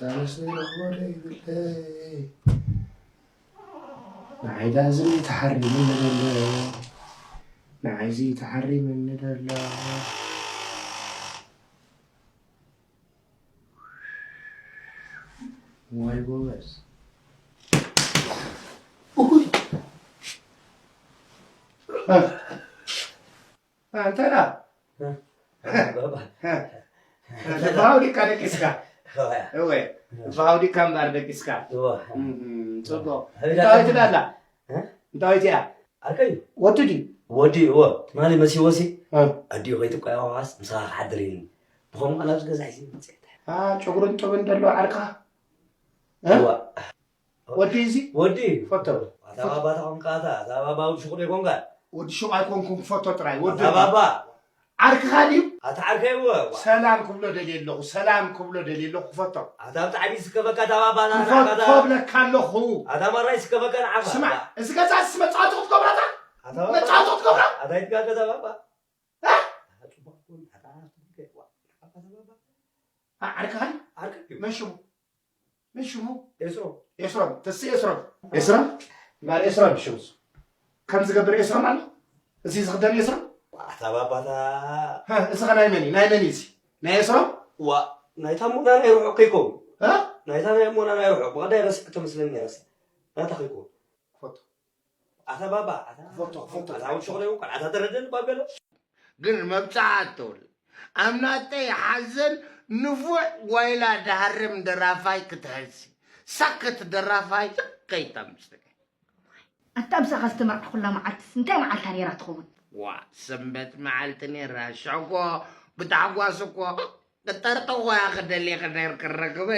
ኣነስ ዝረኽቦ ዶ ይብለይ? ንዓይ ዳዚ ተሓሪምኒ ደሎ። ንዓይዚ ተሓሪምኒ ደሎ። ዋይ ጎበዝ። ኡይ። እ። እ፣ እንታይ ደኣ? እ። ባባ። እ። እ፣ ባባ ዲካ ደቂስካ? እወ። እወ። ባባ ዲካ እምበር ደቂስካ? እወ። እም፣ እም፣ ጽቡቕ። እንታይ ትዳላ? እ? እንታይ እያ? ዓርከይ። ወዲ ድዩ? ወዲ፣ እወ። ትማሊ መሲዎሲ እ። ኣዲኡ ከይትቆያዋስ ምሳኻ ክሓድር ኢሉኒ። ብኸምኡ ከኣ ናብዚ ገዛ ሒዙ ይመጽእ። አ፣ ጨጉርን ጡብን ደሎ ዓርካ? እ? እወ። ወዲ እዚ? ወዲ። ፈቶ። ኣታ ባባ ተኾንካ፣ ኣታ፣ ኣታ ባባ ወዲ ሹቕ ዘይኮንካ? ወዲ ሹቕ ኣይኮንኩን፣ ክፈቶ ጥራይ። ወዲ ኣታ ባባ። ዓርክኻ ድዩ? ኣታ ዓርከይ እወ፣ እወ። ሰላም ክብሎ ደልየ ኣለኹ፣ ሰላም ክብሎ ደልየ ኣለኹ፣ ክፈቶ። ኣታ ብጣዕሚ ይስከፈካ፣ ኣታ ባባ፣ ና፣ ና፣ ክፈቶ ኣታ። ብለካ ኣለኹ። ኣታ ማራ ይስከፈካ፣ ንዓኻ። ስማዕ፣ እዚ ገዛ እዚ መጻወቲ ክትገብሮ ኣታ? ኣታ ባባ። መጻወቲ ክትገብሮ? ኣታ ይትጋገ፣ ኣታ ባባ። እ? ኣታ ጽቡቕ እኮ፣ ኣታ፣ ኣታ፣ ኣታ ባባ። ዓ-፣ ዓርክኻ ድዩ? ዓርከይ እዩ። መን ሽሙ? መን ሽሙ? ኤስሮም። ኤስሮም፣ ተስእ ኤስሮም። ኤስሮም? እምበኣር ኤስሮም ሽሙ። ከም ዝገብር ኤስሮም ኣሎ? እዚ ዝኽደን ኤስሮም? ኣታ ባባታ። ሀ፣ እዚ ኸ ናይ መን እዩ? ናይ መን እዩ እዚ? ናይ ኤስሮም? ዋ፣ ናይታ እሞና ናይ ርሑቕ ከይከውን። እ? ናይታ ናይ እሞና ናይ ርሑቕ። ብቐዳይ ረሲዐቶ መስለኒ ረሲዐ። ናታ ከይከውን። ክፈቶ። ኣታ ባባ፣ ኣታ ክፈቶ፣ ክፈቶ። ኣታ እውን ሸቕሎ ይውን፣ ኣታ ተረደኒ ባብ ገለ። ግን መብጽዓ ኣትብል። ኣብ ናተይ ሓዘን ንፉዕ ዋይላ ድሃርም ደራፋይ ክትሀሲ። ሳክት ደራፋይ ከይተምጽእ። ኣታ ምሳኻ ዝተመርዓኹላ መዓልትስ እንታይ መዓልታ ነይራ ትኸውን? ዋ፣ ሰንበት መዓልቲ ነይራ። ሽሕኮ ብታሕጓስ እኮ ክጠርጠ እኮ እያ ክደልየኺ ነይር ክረክበ።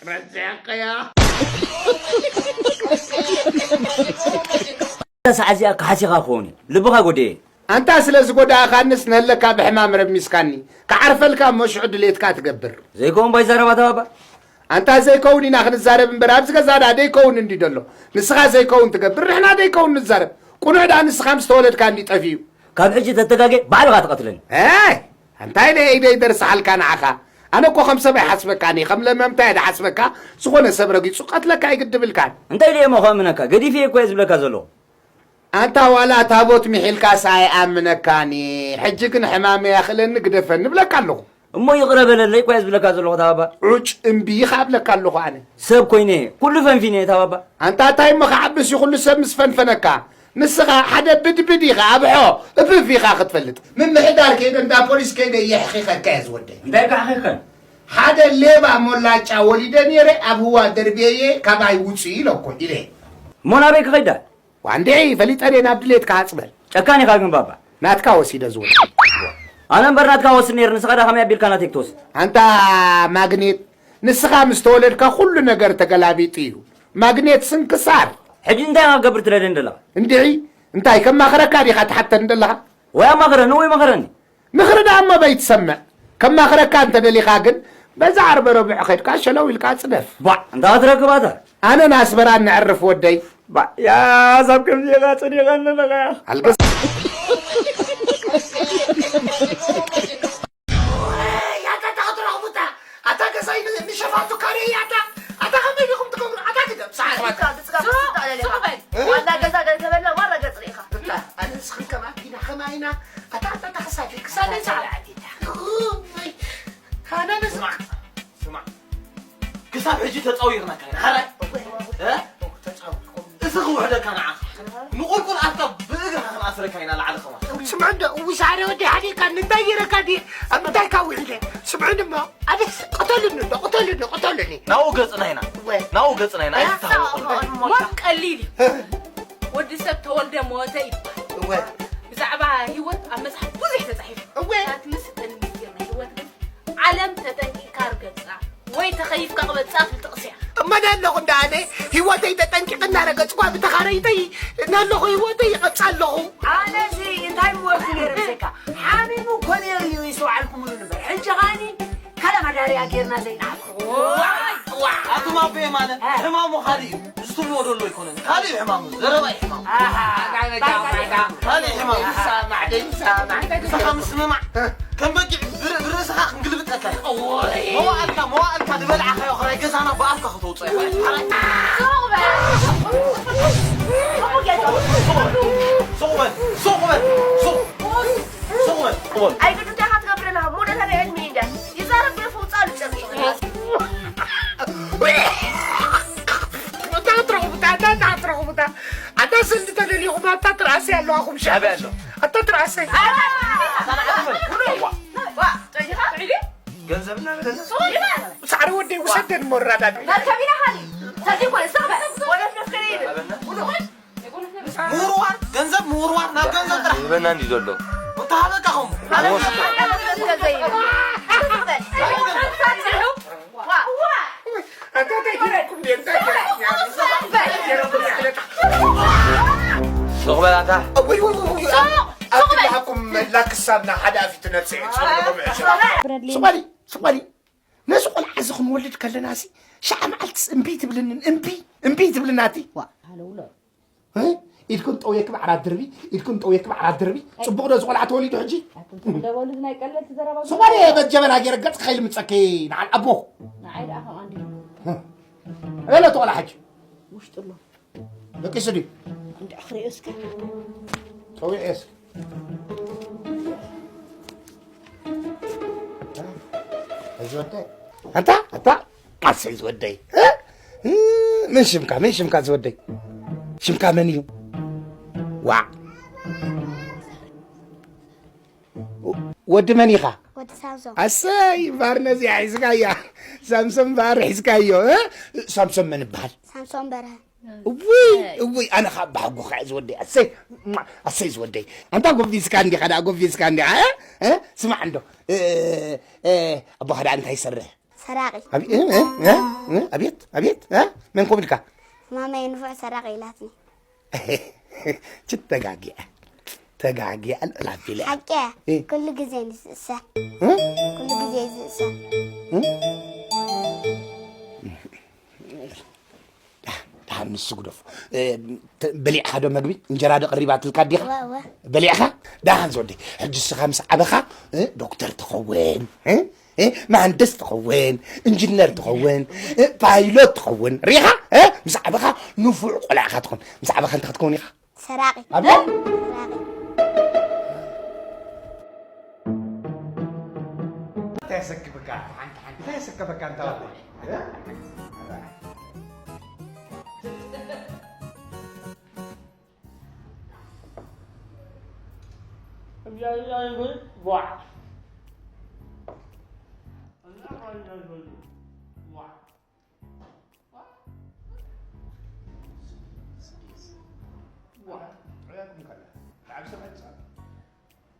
ረሲዐክያ። እዛ ሰዓት እዚኣ ክሓሲኻ ክኸውን እዩ። ልብኻ ጎደየ። ኣንታ ስለ ዝጎዳእኻንስ ንህለካ ብሕማም ረሚስካኒ። ክዓርፈልካ እሞ ሽዑ ድሌትካ ትገብር። ዘይከውን ባይዛረብ ኣታ ባባ። ኣንታ ዘይከውን ኢና ክንዛረብ እምበር ኣብዚ ገዛ ደኣ ደይከውን እንዲ ደሎ። ንስኻ ዘይከውን ትገብር፣ ንሕና ደይከውን ንዛረብ። ቁኑዕ ደኣ ንስኻ ምስ ተወለድካ እንዲ ጠፊኡ። ካብ ሕጂ ተተጋጌ ባዕልኻ ትቐትለኒ። ኤ! ኣንታይ ኢለ ኢደይ ደርስሓልካ ንዓኻ? ኣነ እኮ ከም ሰብ ኣይሓስበካን እየ፣ ከም ለመምታ እየ ዝሓስበካ። ዝኾነ ሰብ ረጊጹ ቀትለካ ኣይግድብልካን። እንታይ ኢለ እሞ ከእምነካ? ገዲፈ እኮ እየ ዝብለካ ዘለኹ። ኣንታ ዋላ ታቦት ሚሒልካስ ኣይኣምነካን እየ። ሕጂ ግን ሕማመይ ኣኽእለኒ ግደፈኒ እብለካ ኣለኹ። እሞ ይቕረ በለለይ እኮ እየ ዝብለካ ዘለኹ ታባባ። ዑጭ እምቢ ይኸብለካ ኣለኹ ኣነ። ሰብ ኮይነ እየ፣ ኩሉ ፈንፊነ እየ ታባባ። ኣንታ እንታይ እሞ ክዓብስ እዩ ኩሉ ሰብ ምስ ፈንፈነካ? ንስኻ ሓደ ብድብድ ኢኻ ኣብሖ እፍፍ ኢኻ ክትፈልጥ። ምምሕዳር ከይደ እንዳ ፖሊስ ከይደ የሕኺኸካ እየ ዝወደይ። እንታይ ካሕኺኸን? ሓደ ሌባ ሞላጫ ወሊደ ነይረ ኣብ ህዋ ደርብየየ ካባይ ውፅእ ኢለ እኮ ኢለ። እሞ ናበይ ክኸይዳ? ዋንዴ ፈሊጠ እየ ናብ ድሌትካ ሃጽ በል። ጨካን ኢኻ ግን ባባ። ናትካ ወሲደ ዝወደይ። ኣነ እምበር ናትካ ወስድ ነይሩ ንስኻ ዳ ከመይ ኣቢልካ ናተይ ክትወስድ? ኣንታ ማግኔት ንስኻ ምስ ተወለድካ ኩሉ ነገር ተገላቢጡ እዩ። ማግኔት ስንክሳር። ሕጂ እንታይ ኢኻ ክገብር ትደልየኒ ዘለኻ? እንድዒ እንታይ ከማኽረካ ዲኻ ትሓተኒ ዘለኻ? ወይ ኣማኽረኒ ወይ ምኸረኒ። ምኽሪ ደኣ እሞ በይትሰምዕ። ከማኽረካ እንተ ደሊኻ ግን በዛ ዓርበ ረቡዕ ኸድካ ሸለው ኢልካ ጽደፍ። ባዕ እንታ ክትረክብ ኣታ። ኣነን ኣስመራን ነዕርፍ ወደይ። ባዕ ያስ ኣብ ከምዚ ኢኻ ጸኒቐኒ ኣለኻ። ኣልገስ ያታ ታቕትሮ ኣኽቡታ ኣታ ገዛይ ንሸፋቱ ካሬ ያታ ኣታ ከመይ ዲኹም ትገብሩ ኣታ ግደም ሰዓት ኣታ ግደም ሰዓት ኣታ ግደም ሱቕ በል። ዋና ገዛ ገለ ተበላ ዋራ ገጽ ርኢኻ። ኣነ ንስኽን ከማኪና ከማይና ኣታ ኣታ ኣታ ክሳደይ ክሳደይ ሰዓት ኣታ ኣነ ንስማ ስማ ክሳብ ሕጂ ተጻዊርናካ ኢና ሓራይ እ? እዚ ክውሕደካ ንዓኻ ንቑልቁል ኣፍካ ብእግርኻ ክንኣስረካ ኢና ላዕሊ ኸማ ስምዕ እንዶ እዊ ሳዕሪ ወዲ ሓዲካ እንታይ ይረካ ዲ ኣብ ምንታይ ካ ውሒደ ስምዑኒ እሞ ኣበስ ቅተሉኒ እንዶ ቅተሉኒ ቅተሉኒ ናብኡ ገጽና ኢና እወ ናብኡ ገጽና ኢና ኣይትታወቕሉ ሞት ቀሊል እዩ ወዲ ሰብ ተወልደ ሞተ ይባል እወ ብዛዕባ ህይወት ኣብ መጽሓፍ ብዙሕ ተጻሒፉ እወ ናት ምስ ቅድሚት ጌርና ህይወት ግን ዓለም ተጠንቂቕካ ርገጻ ወይ ተኸይፍካ ክበጽኣ ትጥቕስ እያ። እመነ ኣለኹ እንዳ ኣነ ህይወተይ ተጠንቂቐ እናረገጽኳ ብተኻረይተይ እናለኹ ህይወተይ ይቐጽ ኣለኹ። ኣነሲ እንታይ ምወርኩ ነይረ ብዘይካ ሓሚሙ እኮ ነይሩ እዩ ይስተውዓልኩምሉ ንበር ሕጂ ኸኣኒ ካላ መዳርያ ጌርና ዘይንዓፍ ኣቱም ኣቦ የማነ ሕማሙ ካልእ እዩ ዝትብልዎ ዘሎ ኣይኮነን ካልእ እዩ ሕማሙ ዘረባ እዩ ሕማሙ ካልእ እዩ ሕማሙ ይሰማዕ ደይሰማዕ ንስኻ ምስምማዕ ከም በጊዕ ብርእስኻ ክንግልብጠካ። መዋእልካ፣ መዋእልካ ዝበልዓኻዮ ኽራይ ገዛና ብኣፍካ ከተውፅኦ ኢኻ። ሓራይ። ሱቕ በል፣ ሱቕ በል፣ ሱቕ። ሱቕ በል፣ ሱቕ በል። ኣይግድን እንታይ ኢኻ ትገብር ኣለኻ? ሞደታ ናይ ዕድመ እንዳ ይዛረብ ብለፍ ውፃእ ኣሉ ጨርቂ። ኣታ ትረኽቡታ፣ ኣታ፣ ኣታ ትረኽቡታ። ኣታ ስንዲ ተደሊኹም ኣታ ትርኣሰይ ኣለዋኹም ሻ። ኣበይ ኣሎ? ኣታ ትርኣሰይ። ዋ፣ ዋ፣ ጠይኻ? ገንዘብና በለና። ሳዕሪ ወደይ ውሰደን ሞራዳድ። መርከብ ኢና ኻሊ። ሰልዲ እኮ፣ ስቕ በል። ወደ ፍለፍከለ ይብል። ምውርዋር፣ ገንዘብ ምውርዋር፣ ናብ ገንዘብ ጥራሕ። ህበና እንዲ ዘሎ። እንተሃበካ ኸሙ። ስቕ በል ኣታ። ወይ፣ ወይ፣ ወይ፣ ወይ፣ ኣብ ትልሃኩም መላ ክሳብና ሓደ ኣፊቱ ነብሰ እየ ዝጸልኹም እየ። ስቕ በሊ፣ ስቕ በሊ። ነዚ ቆልዓ እዚ ክንወልድ ከለና ሲ፣ ሸዓ መዓልትስ እምቢ ትብልንን፣ እምቢ፣ እምቢ ትብልና እቲ። ዋ፣ ሃለውሎ። እ? ኢድክን ጠውየክ ብዓራት ድርቢ፣ ኢድክን ጠውየክ ብዓራት ድርቢ። ኣይ። ጽቡቕ ዶ እዚ ቆልዓ ተወሊዱ ሕጂ? ኣቱም ትግደበሉ ናይ ቀለልቲ ዘረባ። ስቕ በሊ፣ በጀበና ገይረ ገጽ ከይልምጸኪ ንዓል ኣቦ። ንዓይ ደኣ ከም ኣንዲ። እ? ኣበይ ኣሎ እቲ ቆልዓ ሕጂ? ውሽጢ ኣሎ። ደቂሱ ድዩ? እንድዒ ክርእዮ እስከ። ጸዊዐ እስከ። እዚ ወደይ። ኣታ፣ ኣታ፣ ኣሰይ ዝወደይ። እ? እ፣ ምን ሽምካ፣ ምን ሽምካ ዝወደይ? ሽምካ መን እዩ? ዋዕ። ወዲ መን ኢኻ? ወዲ ሳምሶም። ኣሰይ፣ እምበኣር ነዚኣ ሒዝካያ። ሳምሶም እምበኣር ሒዝካዮ፣ እ? ሳምሶም መን ይበሃል? ሳምሶም በርሀ። እውይ፣ እውይ፣ ኣነ ኻብ ብሓጎኻ እየ ዝወደይ። ኣሰይ፣ ኣሰይ ዝወደይ። ኣንታ ጎቢዝካ እንዲኻ ደኣ፣ ጎቢዝካ እንዲኻ፣ እ? እ? ስማዕ እንዶ፣ እ፣ እ፣ ኣቦኻ ደኣ እንታይ ይሰርሕ? ሰራቂ። ኣብ-፣ እ፣ እ፣ እ፣ እ፣ ኣቤት፣ ኣቤት፣ እ? መን ኮም ኢልካ? ማማይ ንፉዕ ሰራቂ ኢላትኒ። ችት ተጋጊዐ፣ ተጋጊዐ ልዕል ኣቢለ። ሓቂ እየ። እ። ኩሉ ግዜ ንዝእሰ። እ? ኩሉ ግዜ ዝእሰ። እ? ደሓን ንሱ ግደፎ። እ፣ ተ-፣ በሊዕኻ ዶ መግቢ? እንጀራ ዶ ቀሪባትልካ ኣዴኻ? እወ፣ እወ። በሊዕኻ? ደሓን ዝወደይ። ሕጂ ንስኻ ምስ ዓበኻ፣ እ፣ ዶክተር ትኸውን፣ እ፣ እ፣ መሃንደስ ትኸውን፣ ኢንጂነር ትኸውን፣ እ፣ ፓይሎት ትኸውን። ሪኢኻ? እ፣ ምስ ዓበኻ ንፉዕ ቆልዓ ኢኻ ትኾን። ምስ ዓበኻ እንታይ ክትከውን ኢኻ? ሰራቒ። ኣቤት? ሰራቒ። እንታይ የሰክፍካ? ሓንቲ፣ ሓንቲ። እንታይ የሰከፈካ? እንታይ ወደይ? እ?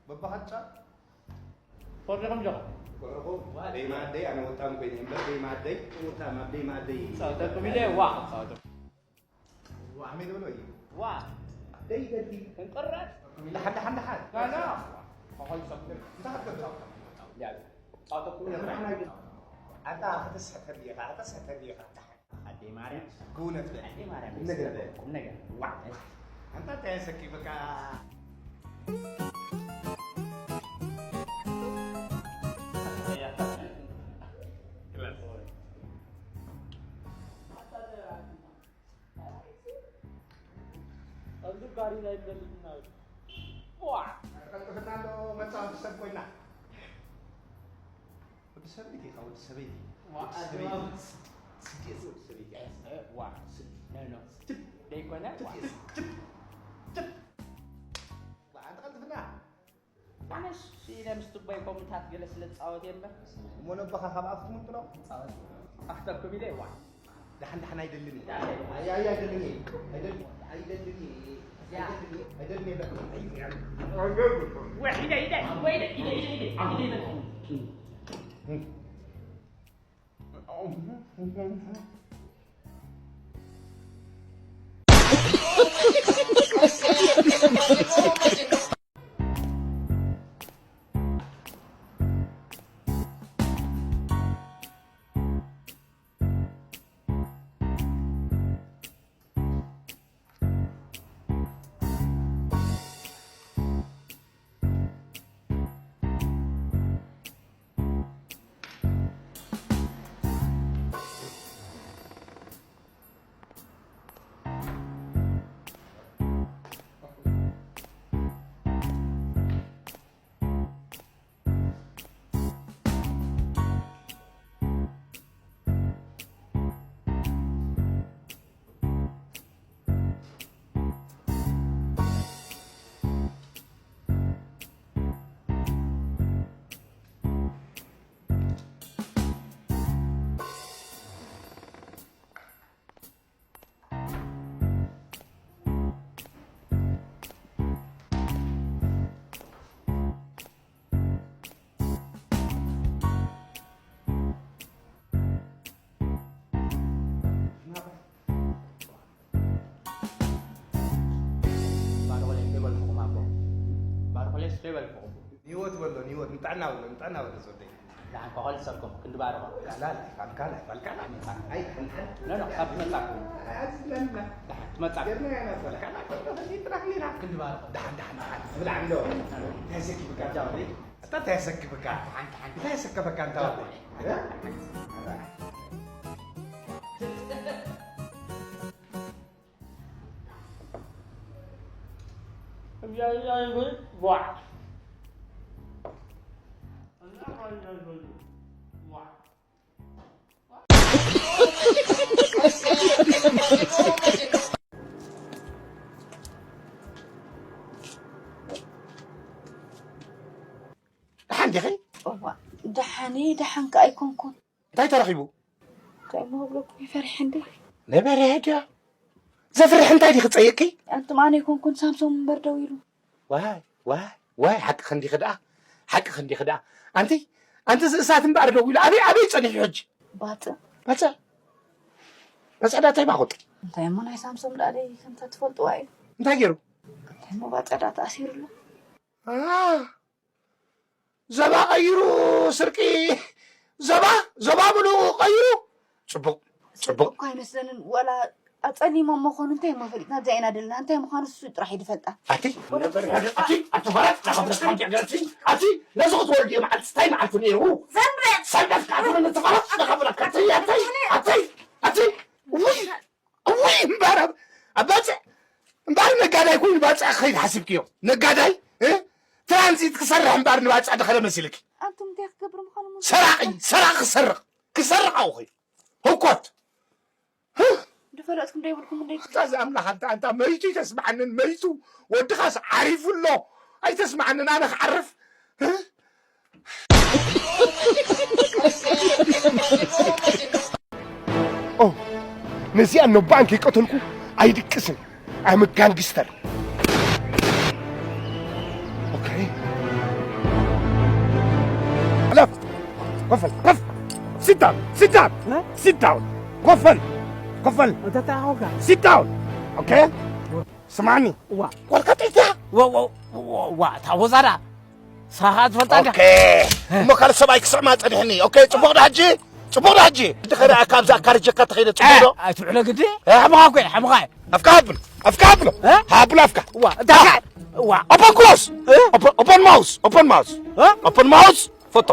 በባኻ ጫ። ኮሪኹም ጆ። ኮረኹም፣ ዋ፣ ደይ ማደይ፣ ኣነ ወታም ኮይነ እምበር፣ ደይ ማደይ፣ ወታም ኣብ ደይ ማደይ። ጻውተኩም ኢለ፣ ዋ፣ ጻውተኩም። ዋ፣ ኣሜን በሎ እዩ። ዋ። ደይ ደሊ። እንቅረት። ደሓን፣ ደሓን፣ ደሓን። ና፣ ና። እንታይ ክትገብር? ያ፣ ጻውተኩም ኢለ። ኣታ፣ ከተስሕተኒ ኢኻ፣ ከተስሕተኒ ኢኻ። ኣዴ ማርያም። ክውነት በል። ኣዴ ማርያም። ቁም ነገር በል። ቁም ነገር። ዋ። ኣንታ እንታይ የሰኪ በቃ። ኣብዚ ጋሪ ናይ በልትና። ዋ። ቀልጥፍና ዶ መጻወቲ ሰብ ኮይና። ወዲ ሰበይቲ ኢኻ፣ ወዲ ሰበይቲ። ዋ፣ ወዲ ሰበይቲ። ኣድማስ። ስደት ወዲ ሰበይቲ እያ። ዋ። ስደት። ኖ፣ ኖ። ትብ። ደይኮነ? ትብ፣ ዋ። ትብ፣ ትብ። ዋ፣ ኣንተ ቀልጥፍና። ኣነስ ኢለ ምስ ትቦይ ኮምታት ገለ ስለ ዝጻወት እየ እምበር። እሞ ነቦኻ ካብ ኣፍ ትምንጥሎ? ጻወት። ኣፍተኩም ኢለ፣ ዋ። ደሓን ደሓን ኣይደልን እየ። ኣይ፣ ኣይ፣ ኣይደልን እየ። ኣይደልን፣ ኣይደልን እየ። ኣይደልን እየ። ኣይደልን እየ በቃ። ወሒደ፣ ኢደ፣ ወይደ፣ ኢደ፣ ኢደ፣ ኢደ፣ ኢደ፣ ኢደ። ከይበልኩኹም። ንህይወት በሎ፣ ንህይወት፣ ንጥዕና በሎ፣ ንጥዕና በሎ ዝወደይ። ደሓን ከኾልሰኩም፣ ክንድባርኹም። ላላ፣ ኣይፋልካ፣ ኣይፋልካ። ኣይፋልካ። ኣይ፣ ሓን፣ ሓን። ኖ፣ ኖ፣ ካብ ትመጻኩም። ኣዝለና። ደሓን ትመጻኩም። ጌርና ኢና፣ ኣይፋልካ፣ ኣይፋልካ። ክንድባርኹም። ደሓን፣ ደሓን፣ ደሓን። ብላዕ እንዶ። እንታይ ዘኪብካ፣ እንታይ ዘኪብካ? ሓንቲ፣ ሓንቲ። እንታይ ዘከፈካ፣ እንታይ? ደሓን ዲኺ? እዋ፣ ደሓን እየ፣ ደሓን ከኣ ኣይኮንኩን። እንታይ ተረኺቡ? እንታይ እሞ ክብለኩም፣ ይፈርሕ እንዴ? ነበረ ድያ? ዘፍርሕ እንታይ ዲኺ ጸይቅኪ? ኣንቱም፣ ኣነ ኣይኮንኩን፣ ሳምሶም እምበር ደው ኢሉ። ዋይ፣ ዋይ፣ ዋይ፣ ሓቂ ክንዲኺ ደኣ፣ ሓቂ ክንዲኺ ደኣ። ኣንቲ፣ ኣንቲ፣ እዚ እሳት እምበኣር ደው ኢሉ፣ ኣበይ፣ ኣበይ ጸኒሑ ሕጂ? ባጽዕ። ባጽዕ? ባጽዕ ዳታይ ባኹጥ? እንታይ እሞ ናይ ሳምሶም ደኣ ደይ ከምታ ትፈልጥዋ እዩ። እንታይ ገይሩ? እንታይ እሞ ባጽዕ ደኣ ተኣሲሩ ኣሎ? አ፣ ዘባ ቀይሩ ስርቂ፣ ዘባ፣ ዘባ ምሉኡ ቀይሩ። ጽቡቕ፣ ጽቡቕ። ጽቡቕ እኮ ኣይመስለንን። ወላ ኣጸሊሞም መኾኑ እንታይ እሞ ፈሊጥና፣ ኣብዚኣ ኢና ደለና። እንታይ ምዃኑ እሱ ጥራሕ እዩ ዝፈልጣ። ኣቲ፣ ኣቲ፣ ኣቲ፣ ኣቲ፣ ነዚ ክትወልድ እዩ መዓልቲ፣ እንታይ መዓልቲ ነይሩ? ሰንበት። ሰንበት፣ ኣቲ፣ ኣቲ፣ ኣቲ፣ ኣቲ፣ ውይ፣ እውይ፣ እምበር ኣብ፣ ኣብ ባጽዕ፣ እምበር ነጋዳይ ኮይኑ ባጽዕ ክኸይድ ሓሲብክዮ? ነጋዳይ፣ እ? ትራንዚት ክሰርሕ እምበር ንባጽዕ ድኸደ መሲልኪ? ኣንቱም እንታይ ክገብር ምዃኑ ሞ ሰራቒ፣ ሰራቒ ክሰርቕ፣ ክሰርቕ ኣውኺ። ህኮት። ህ! ድፈለጥኩም ዶ ይብልኩም እንደ ኣታ እዚ ኣምላኽ፣ ኣንታ፣ ኣንታ መይቱ ኣይተስምዓንን፣ መይቱ። ወድኻስ ዓሪፉ ኣሎ። ኣይተስምዓንን፣ ኣነ ክዓርፍ። ህ? ኦ፣ ነዚኣ ኖባኣን ከይቀተልኩ ኣይድቅስን። I'm a gangster. Okay. ለፍ፣ ኮፈል፣ ኮፍ። Sit down, sit down, እ? Sit down. ኮፈል፣ ኮፈል። እንተ ተዓወካ። Sit down. Okay? ስማኒ። ዋ። ቆልካ ጥይታ። ዋ፣ ዋ፣ ዋ፣ ዋ፣ ታቦዛዳ። ስራኻ ትፈልጣ እንዲኻ። ኦኬ። እሞ ካልእ ሰብኣይ ክስዕማ ጸኒሕኒ። ኦኬ፣ ጽቡቕ ዶ ሕጂ? ጽቡቕ ዶ ሕጂ? እንድኸ ደኣ ካብዛ ካርጀካ ተኸይደ ጽቡቕ ዶ? ኣይ፣ ትውዕሎ ግዲ? እ? ሕምኻ እኮ እየ፣ ሕምኻ እየ። ኣፍካ ሃብል፣ ኣፍካ ሃብሎ። እ? ሃብሎ ኣፍካ። ዋ፣ እንታይ? ዋ። Open close. እ? Open፣ open mouth, open mouth. እ? Open mouth. ፈቶ፣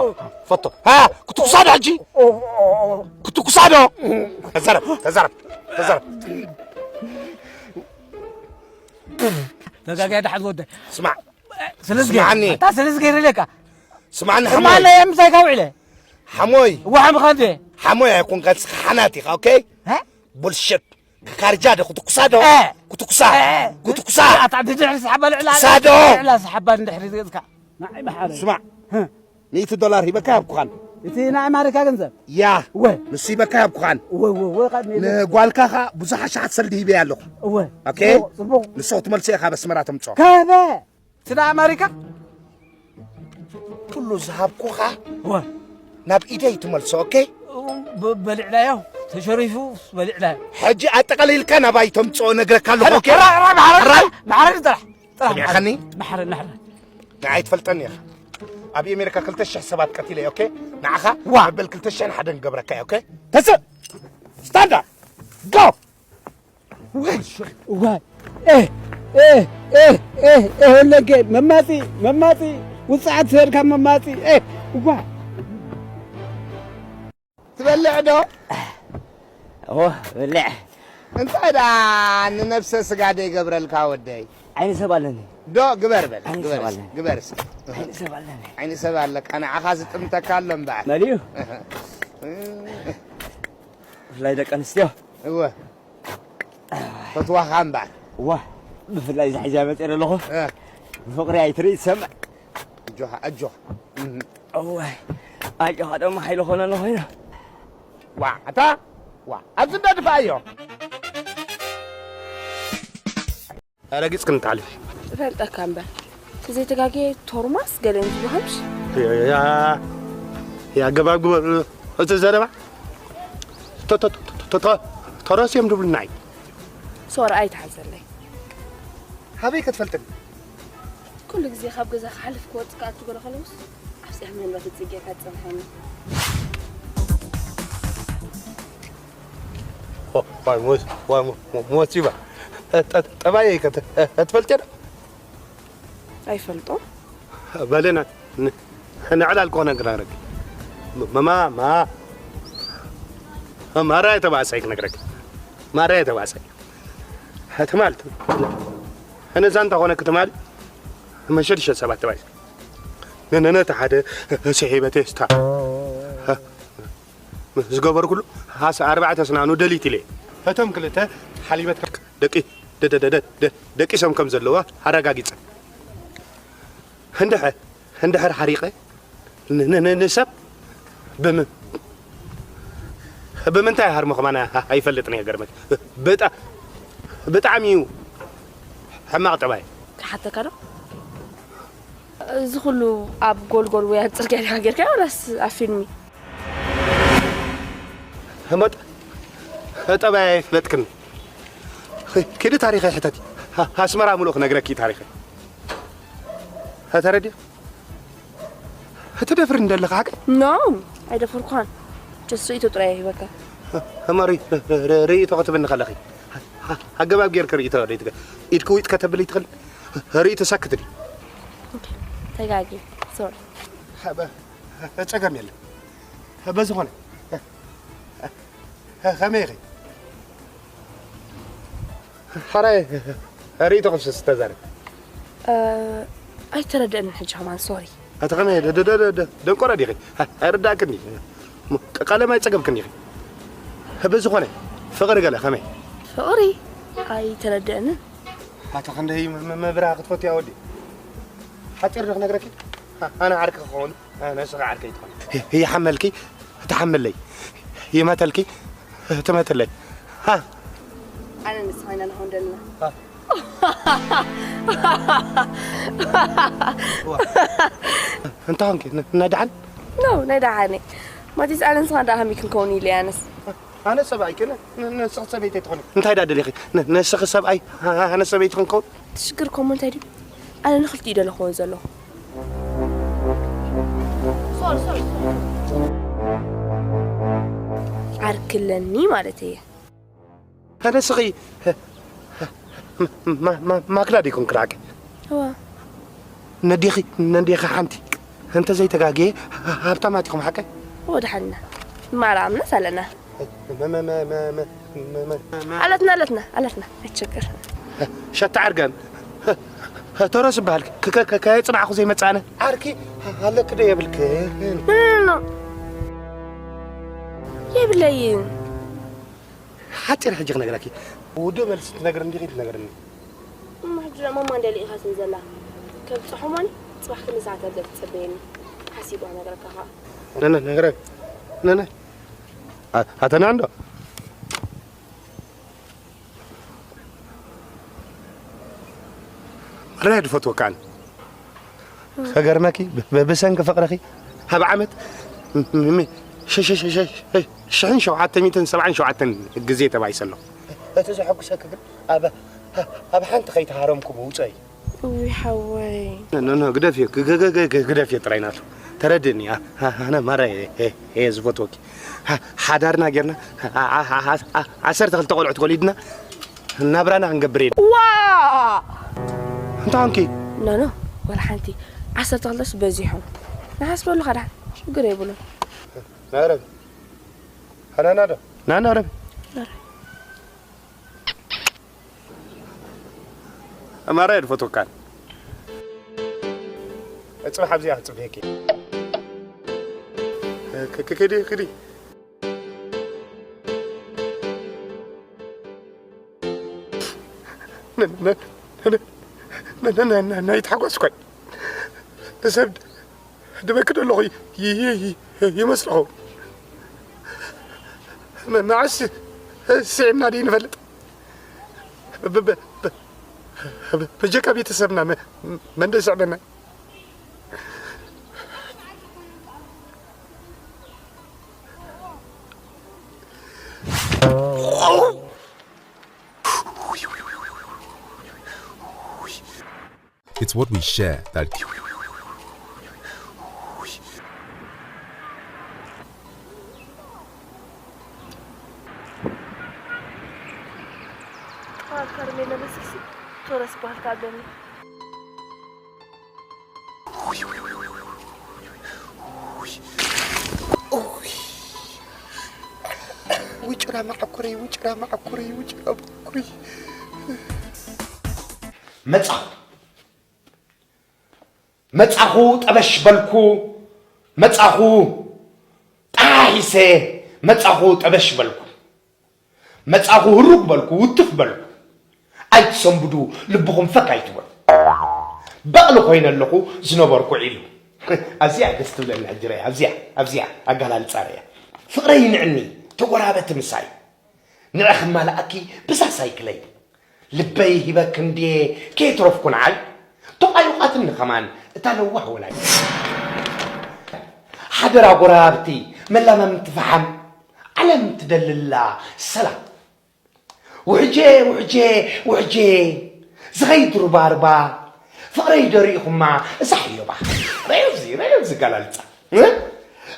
ፈቶ። ሃ፣ ክትኩሳ ዶ ሕጂ? ኦ፣ ኦ፣ ኦ። ክትኩሳ ዶ? ተዛረብ፣ ተዛረብ፣ ተዛረብ። ተጋግያ ደሓን ዝወደ። ስማዕ። ስለዚ ስማዕኒ። ኣታ ስለዚ ገይረ ለካ። ስማዕኒ፣ ስማዕኒ፣ ሓሞይ። እየ ምሳይ ካብ ውዕለ። ሓሞይ። ዋሕም ኸንዴ። ሓሞይ ኣይኮንካ፣ ንስኻ ሓናት ኢኻ፣ ኦኬ? እ? ቡልሽት። ካርጃ ዶ ክትኩሳ ዶ? እ። ክትኩሳ። እ። ክትኩሳ። ኣታ ድድሕሪ ሰሓባ ልዕላ ክትኩሳ ዶ? ልዕላ ሰሓባ እንድሕሪ ዝገጽካ። ንዓይ መሓረ። ስማዕ። እ። ሚእቲ ዶላር ሂበካ ይሃብኩኻን። እቲ ናይ ኣማሪካ ገንዘብ? ያ። እወ። ንሱ ሂበካ ይሃብኩኻን። እወ፣ እወ፣ እወ፣ ቃል ሜዳ። ንጓልካ ኸኣ ብዙሕ ኣሽሓት ሰልዲ ሂበያ ኣለኹ። እወ። ኦኬ? ጽቡቕ፣ ጽቡቕ። ንሱ ክትመልሶ ኢኻ በስመራ ተምጽኦ። ከበ! እቲ ናይ ኣማሪካ? ኩሉ ዝሃብኩኻ እወ። ናብ ኢደይ ትመልሶ፣ ኦኬ? ብ-፣ በሊዕናዮ፣ ተሸሪፉ በሊዕናዮ። ሕጂ ኣጠቓሊልካ ናባይ ተምጽኦ ነግረካ ኣለኹ፣ ኦኬ? ራ-፣ ራ-፣ ማሕረር፣ ራይ? ማሕረር ጥራሕ፣ ጥራሕ ሰሚዕኻኒ? ማሕረር፣ ማሕረር። ንዓይ ትፈልጠኒ ኢኻ። ኣብ ኣሜሪካ ክልተ ሽሕ ሰባት ቀቲለ፣ ኦኬ? ንዓኻ ዋ። መበል ክልተ ሽሕን ሓደን ክገብረካ እየ፣ ኦኬ? ተስእ! ስታንዳርድ! ጎ! ዋይ፣ ዋይ። ኤ፣ ኤ፣ ኤ፣ ኤ፣ ኤ፣ ወለገ፣ መማጺ፣ መማጺ፣ ውጽዓት ዝሄድካ መማጺ፣ ኤ፣ ዋይ። ትበልዕ ዶ? እዎ፣ እበልዕ። እንታይ ደኣ ንነብሰ ስጋ ደይገብረልካ ወደይ? ዓይኒ ሰብ ኣለኒ። ዶ ግበር በል፣ ዓይኒ ግበር ሰብ እስኪ፣ ኣለኒ። ግበር እስኪ። ዓይኒ ሰብ ኣለኒ። ዓይኒ ሰብ ኣለካ፣ ንዓኻ ዝጥምተካ ኣሎ እምበኣር። መሊኡ። ብፍላይ ደቂ ኣንስትዮ። እወ። ፈትዋኻ እምበኣር። እዋ፣ ብፍላይ እዛ ሒዛ መፅእ ዘለኹ። እ። ብፍቕሪ ኣይትርኢ ትሰምዕ። ኣጆኻ፣ ኣጆኻ። እህ። እዋይ፣ ኣጆኻ ደሞ ሓይሊ ኾነሉ ኾይኑ። ዋ፣ ኣታ፣ ዋ፣ ኣብዚ እንዳ ድፋኣዮ። ረጊጽ ክንተሓልፍ። እፈልጠካ እምበር። ዘይተጋግየ ቶርማስ ገለ እንጂ ብሃምሽ። ያ፣ ያ፣ ያ፣ ገባብ ግበር። እቲ ዘረባ ቶ-፣ ቶ-፣ ቶ-፣ ቶ-፣ ቶ-፣ ተረስዮም ድብሉና እዩ። ሶሪ ኣይትሓዘለይ። ሃበይ ክትፈልጥኒ? ኩሉ ግዜ ካብ ገዛ ክሓልፍ ክወጽእ ከኣ ትገብሮ ከለውስ ኣብዚኣ መንበሪ ጽጌ ካትጸንሓኒ። ሞሲባ ጠባየይ ከትፈልጤ ዶ? ኣይፈልጦ በለና ንዕላል ኮነ ክነግረኪ መማ ማ ማራየ ተባእሳይ ክነግረኪ ማራየ ተባእሳይ ትማል ነዛ እንተኾነ ክትማል መሸድሸ ሰባት ተባይ ነነነ ሓደ ስሒበ ቴስታ ዝገበርኩሉ ሃስ ኣርባዕተ ስናኑ ደሊት ኢለ እቶም ክልተ ሓሊበት ደቂ ደደደደ ደቂሶም ከም ዘለዋ ኣረጋጊጸ እንድሕር እንድሕር ሓሪቐ ንሰብ ብምን ብምንታይ ሃርሞ ከማን ኣይፈልጥን እየ ገርመት ብጣ ብጣዕሚ እዩ ሕማቕ ጠባይ ክሓተካ ዶ እዚ ኩሉ ኣብ ጎልጎል ወይ ኣብ ፅርግያ ዲኻ ጌርካዮ ወላስ ኣብ ፊልሚ ህሞጥ ጠባይ ኣይፍለጥክን ኪዲ ታሪኸ ሕተቲ ኣስመራ ሙሉእ ክነግረኪ ታሪኸ ተረዲእ ትደፍር እንደለኻ ሓቂ ኖ ኣይደፈርኩኻን ጀስ ርእይቶ ጥራይ ሂበካ እሞ ርእይቶ ክትብኒ ከለኺ ኣገባብ ጌርክ ርእይቶ ኢድኪ ዊጥ ከተብሊ ትኽእል ርእይቶ ሰክት ድዩ ተጋጊ ሶሪ ጸገም የለን በዝኾነ ከመይ ኢኺ ሓራይ ርእይቶ ክፍስስ ተዛረብ ኣይተረደእንን ሕጂ ከማን ሶሪ ኣቲ ከመይ ደንቆሮ ዲኺ ኣይርዳእክን እዩ ቀለም ኣይፀገብክን ኢኺ በዝኾነ ፍቕሪ ገለ ከመይ ፍቕሪ ኣይተረደእንን ኣቲ ክንደይ መብርሃ ክትፈትያ ወዲ ሓፂር ዶ ክነግረኪ ኣነ ዓርኪ ክኸውን ነስኺ ዓርከይ ትኾኒ ይሓመልኪ ትሓምለይ ይመተልኪ ትመትለይ ሃ ኣነ ንስኻ ኢና ንኸውን ዘለና እንታይ ኾንኪ ናይ ደሓን ኖ ናይ ደሓን ማቲስ ኣነ ንስኻ ደኣ ከመይ ክንከውን ኢለ ኣነስ ኣነ ሰብኣይ ከነ ንስኺ ሰበይቲ ትኾኒ እንታይ ዳ ደሊኺ ንስኺ ሰብኣይ ኣነ ሰበይቲ ክንከውን ትሽግር ኮሞ እንታይ ድዩ ኣነ ንክልቲኡ ደለኽዎ ዘለኹ ዓርክለኒ ማለት እየ ኣነስኺ ማክዳ ዲኩም ክራቂ ነዲኺ ነዲኺ ሓንቲ እንተ ዘይተጋግየ ሃብታማት ኢኹም ሓቀ ወድሓንና ማራ ኣምናስ ኣለና ኣለትና ኣለትና ኣለትና ኣይትሸገር ሸታ ዓርጋን ተረስ በሃል ከየፅናዕኹ ዘይመፃነ ዓርኪ ኣለክ ዶ የብልክ የብለይን ሓፂር ሕጂ ክነግረኪ ውዱእ መልሲ ትነግር እንዲኺ ትነግርኒ እሞ ሕጂ ደኣ ማማ እንድያ ልኢኻትኒ ዘላ ከብፅሖ ማኒ ፅባሕ ክንዲ ሰዓት ኣብዛ ትፀበየኒ ሓሲብ ክነግረካ ከዓ ነነ ነነ ኣተና እንዶ ማርያ ድፈትወካን ከገርመኪ ብሰንኪ ፍቕርኺ ኣብ ዓመት ሽሕን ሸውዓተ ሚእትን ሰብዓን ሸውዓተን ግዜ ተባኢሰ ኣለኹ እቲ ዘሐጉሰኪ ግን ኣብ ሓንቲ ከይተሃረምኩ ምውፀኢ ውይ ሓወይ ኖ ኖ ግደፍዮ ግደፍዮ ጥራይ ናቱ ተረድእኒ ኣነ ማራ እየ ዝፈትወኪ ሓዳርና ጌርና ዓሰርተ ክልተ ቆልዑ ተወሊድና ናብራና ክንገብር እየ ዋ እንታይ ኾንኪ ኖኖ ወላ ሓንቲ ዓሰርተ ክልተስ በዚሖም ንሓስበሉ ኸዳ ሽግር የብሉን ናረብ ሃናናዶ ናናረብ ኣማራ እየ ዝፈትወካን። ጽባሕ ኣብዚኣ ክጽበየኪ። ክዲ ክዲ። ናይትሓጎስ ኮይ ንሰብ ድበኪ ደለኹ ይመስልኹ መዓስ ስዒምና ድዩ ንፈልጥ በጀካ ቤተሰብና መንደ ስዕበና It's what we share that ከርሜለ መስኪሲ ቶረስ በሃልካ ኣለኒ። ውጭራ መዓኩረይ፣ ውጭራ መዓኩረይ፣ ውጭራ መዓኩረይ። መጻኹ መጻኹ ጠበሽ በልኩ። መጻኹ ጠሓሒሰ። መጻኹ ጠበሽ በልኩ። መጻኹ ህሩግ በልኩ፣ ውትፍ በልኩ። ኣይትሰንብዱ፣ ልብኹም ፈክ ኣይትበሉ። በቕሊ ኮይነ ኣለኹ ዝነበርኩ ዒሉ። ኣብዚኣ ደስ ትብለኒ ሕጂ ርኣያ፣ ኣብዚኣ፣ ኣብዚኣ ኣገላልጻ ርኣያ። ፍቕረይ ይንዕኒ፣ ተጎራበቲ ምሳይ። ንዕኺ ማልኣኪ ብዛ ሳይክለይ። ልበይ ሂበኪ እንድየ ከየትረፍኩ ንዓይ። ተቋዩቓትኒ ከማን እታ ለዋህ ወላዲት። ሓደራ ጎረባብቲ፣ መላማምቲ ፈሓም፣ ዓለም ትደልላ ሰላም። ውሕጄ ውሕጄ ውሕጄ ዝኸይድ ሩባርባ ፍቕረይ ዶ ርኢኹማ እዛ ሕዮባ። ረኣዩ እዚ ረኣዩ እዚ ኣገላልጻ። እ?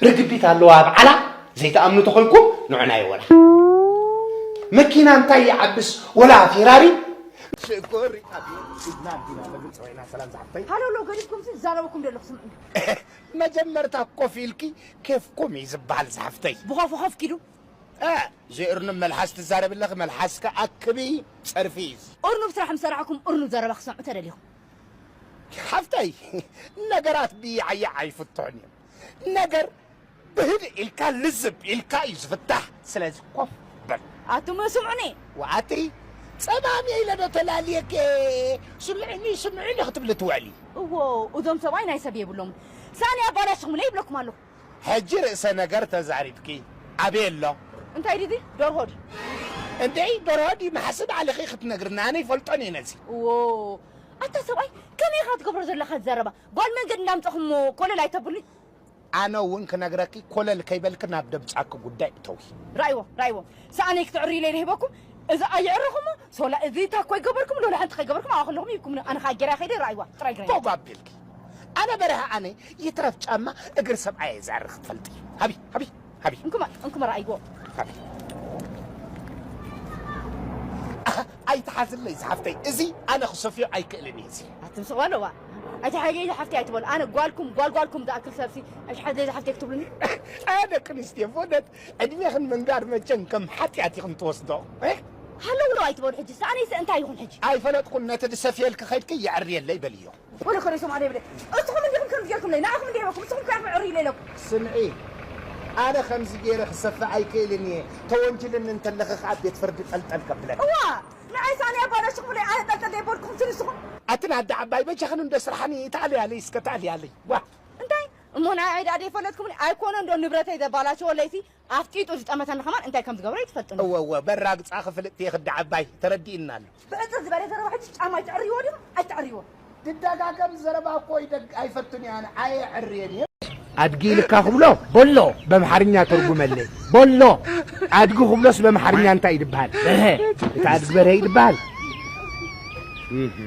ርግቢት ኣለዋ በዓላ ዘይትኣምኑ ተኾንኩም ንዑና ይወላ። መኪና እንታይ ይዓብስ ወላ ፌራሪ። ሽኮሪ ጣቢያ ኢድና ኣቢና መግልፂ ኮይና ሰላም ዝሓፍተይ። ሃሎ ሎ ገዲፍኩም ሲ ዝዛረበኩም ደለኹ ስምዑ። መጀመርታ ኮፍ ኢልኪ ኬፍኩም እዩ ዝበሃል ዝሓፍተይ። ብኾፍ ኾፍ ኪዱ። እ፣ ዘይእርኑብ መልሓስ ትዛረቢ ኣለኺ፣ መልሓስኪ ኣክቢ፣ ጸርፊ እዩ። እርኑብ ስራሕ ምስ ሰራሕኩም እርኑብ ዘረባ ክሰምዑ ተደሊኹም። ሓፍተይ፣ ነገራት ብያዕያዕ ኣይፍትሑን እዮም። ነገር ብህድእ ኢልካ ልዝብ ኢልካ እዩ ዝፍታሕ። ስለዚ ኮፍ በል። ኣቱም ስምዑኒ። ወኣቲ ጸማም ኢለ ዶ ተላልየኪ? ስምዕኒ፣ ስምዕኒ ክትብሊ ትውዕሊ። እዎ፣ እዞም ሰብኣይ ናይ ሰብ የብሎምን። ሳኒ ኣባላሽኹምለይ ይብለኩም ኣለኹ። ሕጂ ርእሰ ነገር ተዛሪብኪ። ኣበይ ኣሎ? እንታይ ድዩ እዚ? ደርሆ ድዩ? እንዴ ደርሆ ድዩ? ማሕስብ ኣለኺ ክትነግርና፣ ኣነ ይፈልጦን እየ ነዚ። እዎ፣ ኣታ ሰብኣይ፣ ከመይ ኢኻ ትገብሮ ዘለኻ ዘረባ? ጓል መንገዲ እንዳምጻኹም እሞ ኮለል ኣይተብሉኒ። ኣነ እውን ክነግረኪ፣ ኮለል ከይበልኪ ናብ ደምጻኪ ጉዳይ እተዊ። ራእይዎ፣ ራእይዎ። ሰኣነይ ክትዕሪ ኢለ ይረሂበኩም። እዚ ኣይዕርኹሞ፣ ሶላ እዚ ታኮ ይገበርኩም፣ ሎላ ሓንቲ ከይገበርኩም፣ ኣዋ ከለኹም ይብኩም። ኣነ ኻኣ ጌራ ከይደ ራእይዋ፣ ጥራይ ግረይ። ፎግ ኣቢልኪ። ኣነ በረሃ ኣነ ይትረፍ ጫማ እግር ሰብኣይ ዘዕሪ ክትፈልጢ። ሃቢ፣ ሃቢ፣ ሃቢ። እንኩማ፣ እንኩማ ራእይዎ። ሃቢ። ኣህ፣ ኣይትሓዝለይ ዝሓፍተይ፣ እዚ ኣነ ክሰፍዮ ኣይክእልን እየ እዚ። ኣትምስቕ በለዋ። ኣይትሓገይ ዝሓፍተይ ኣይትበሉ። ኣነ ጓልኩም፣ ጓል ጓልኩም ዝኣክል ሰብሲ፣ ኣይትሓዝለይ ዝሓፍተይ ክትብሉኒ። ኣነ ደቂ ኣንስትዮ፣ ብእውነት ዕድሜኽን ምንጋር መቸም ከም ሓጢኣት ኢኽን ትወስዶ። እ? ሃለውለው ኣይትበሉ ሕጂ። ሰኣነይሰ እንታይ ይኹን ሕጂ? ኣይፈለጥኩን፣ ነቲ ዝሰፍየልኪ ኸይድኪ የዕርየለይ በልዮ። ወለ ከሪሶም ኣነ ይብለ። እስኹም እንዲኹም ከምዚ ጌርኩምለይ፣ ንዓኹም እንዲ ሂበኩም፣ እስኹም ከኣ ምዕሪ ኢለ ኢለኩም። ስምዒ፣ ኣነ ከምዚ ገይረ ክሰፍእ ኣይክእልን እየ፣ ተወንጅልኒ እንተለኺ ከኣ ቤት ፍርዲ ጠልጠል ከብለኪ። እዋ፣ ንዓይ ሳኒ ኣባላሽኹምለይ፣ ኣነ ጠልጠል ዘይበልኩኹም ንስኹም። ኣቲ ናዳ ዓባይ በጃኽን እንዶ ስራሕኒ፣ ተኣልያለይ እስከ ተኣልያለይ። ዋ። እንታይ? እሞ ንዓይ ደኣ ዘይፈለጥኩምኒ ኣይኮነ እንዶ ንብረተይ ዘባላሸወለይሲ ኣፍጢጡ ዝጠመተኒ ከማን እንታይ ከም ዝገብሮ ኣይትፈልጥን። እወ፣ እወ፣ በራግጻኺ ፍልጥቲ ኢኺ ኣዳ ዓባይ፣ ተረዲእና ኣሎ። ብዕጽር ዝበለ ዘረባ ሕጂ ጫማ ኣይትዕርይዎ ዲኹም? ኣይትዕርይዎ። ድደጋገም ዘረባ እኮ ይደግ-፣ ኣይፈቱን እየ ኣነ፣ ኣየዕርየን እየ። ኣድጊ ኢልካ ክብሎ ቦሎ በምሓርኛ ተርጉመለይ። ቦሎ። ኣድጊ ክብሎስ በምሓርኛ እንታይ እዩ ዝበሃል? በርሀ። እቲ ኣድጊ በርሀ እዩ ዝበሃል። እህ።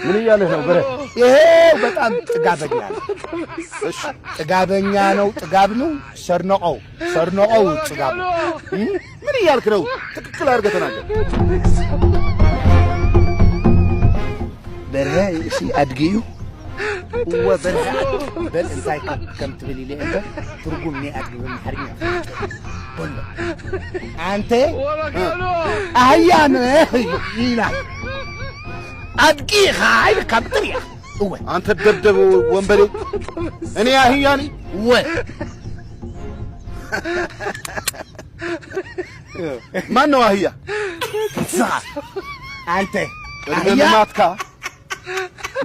ምን እያለህ ነው በርሀ? ይሄው በጣም ጥጋበኛ ነው። እሺ። ጥጋበኛ ነው፣ ጥጋብ ነው። ሰርነቀው፣ ሰርነቀው ጥጋብ ነው። እም? ምን እያልክ ነው? ትክክል አድርገህ ተናገር። በርሀ፣ እሺ፣ ኣድጊ እዩ። እወ፣ በርሀ፣ በል እንታይ ከም፣ ከም ትብል ኢለ እምበር፣ ትርጉም ናይ ኣድጊ ብምሓርኛ በሎ። ኣንተ ኣህያ ነህ ኢላ። ኣድጊ ኢኻ ኢልካ ብጥርያ። እወ። አንተ ደደብ ወንበዴ፣ እኔ አህያ ነኝ? እወ። ማን ነው አህያ? ንስኻ። ኣንተ እድመ ኣህያ። ልማትካ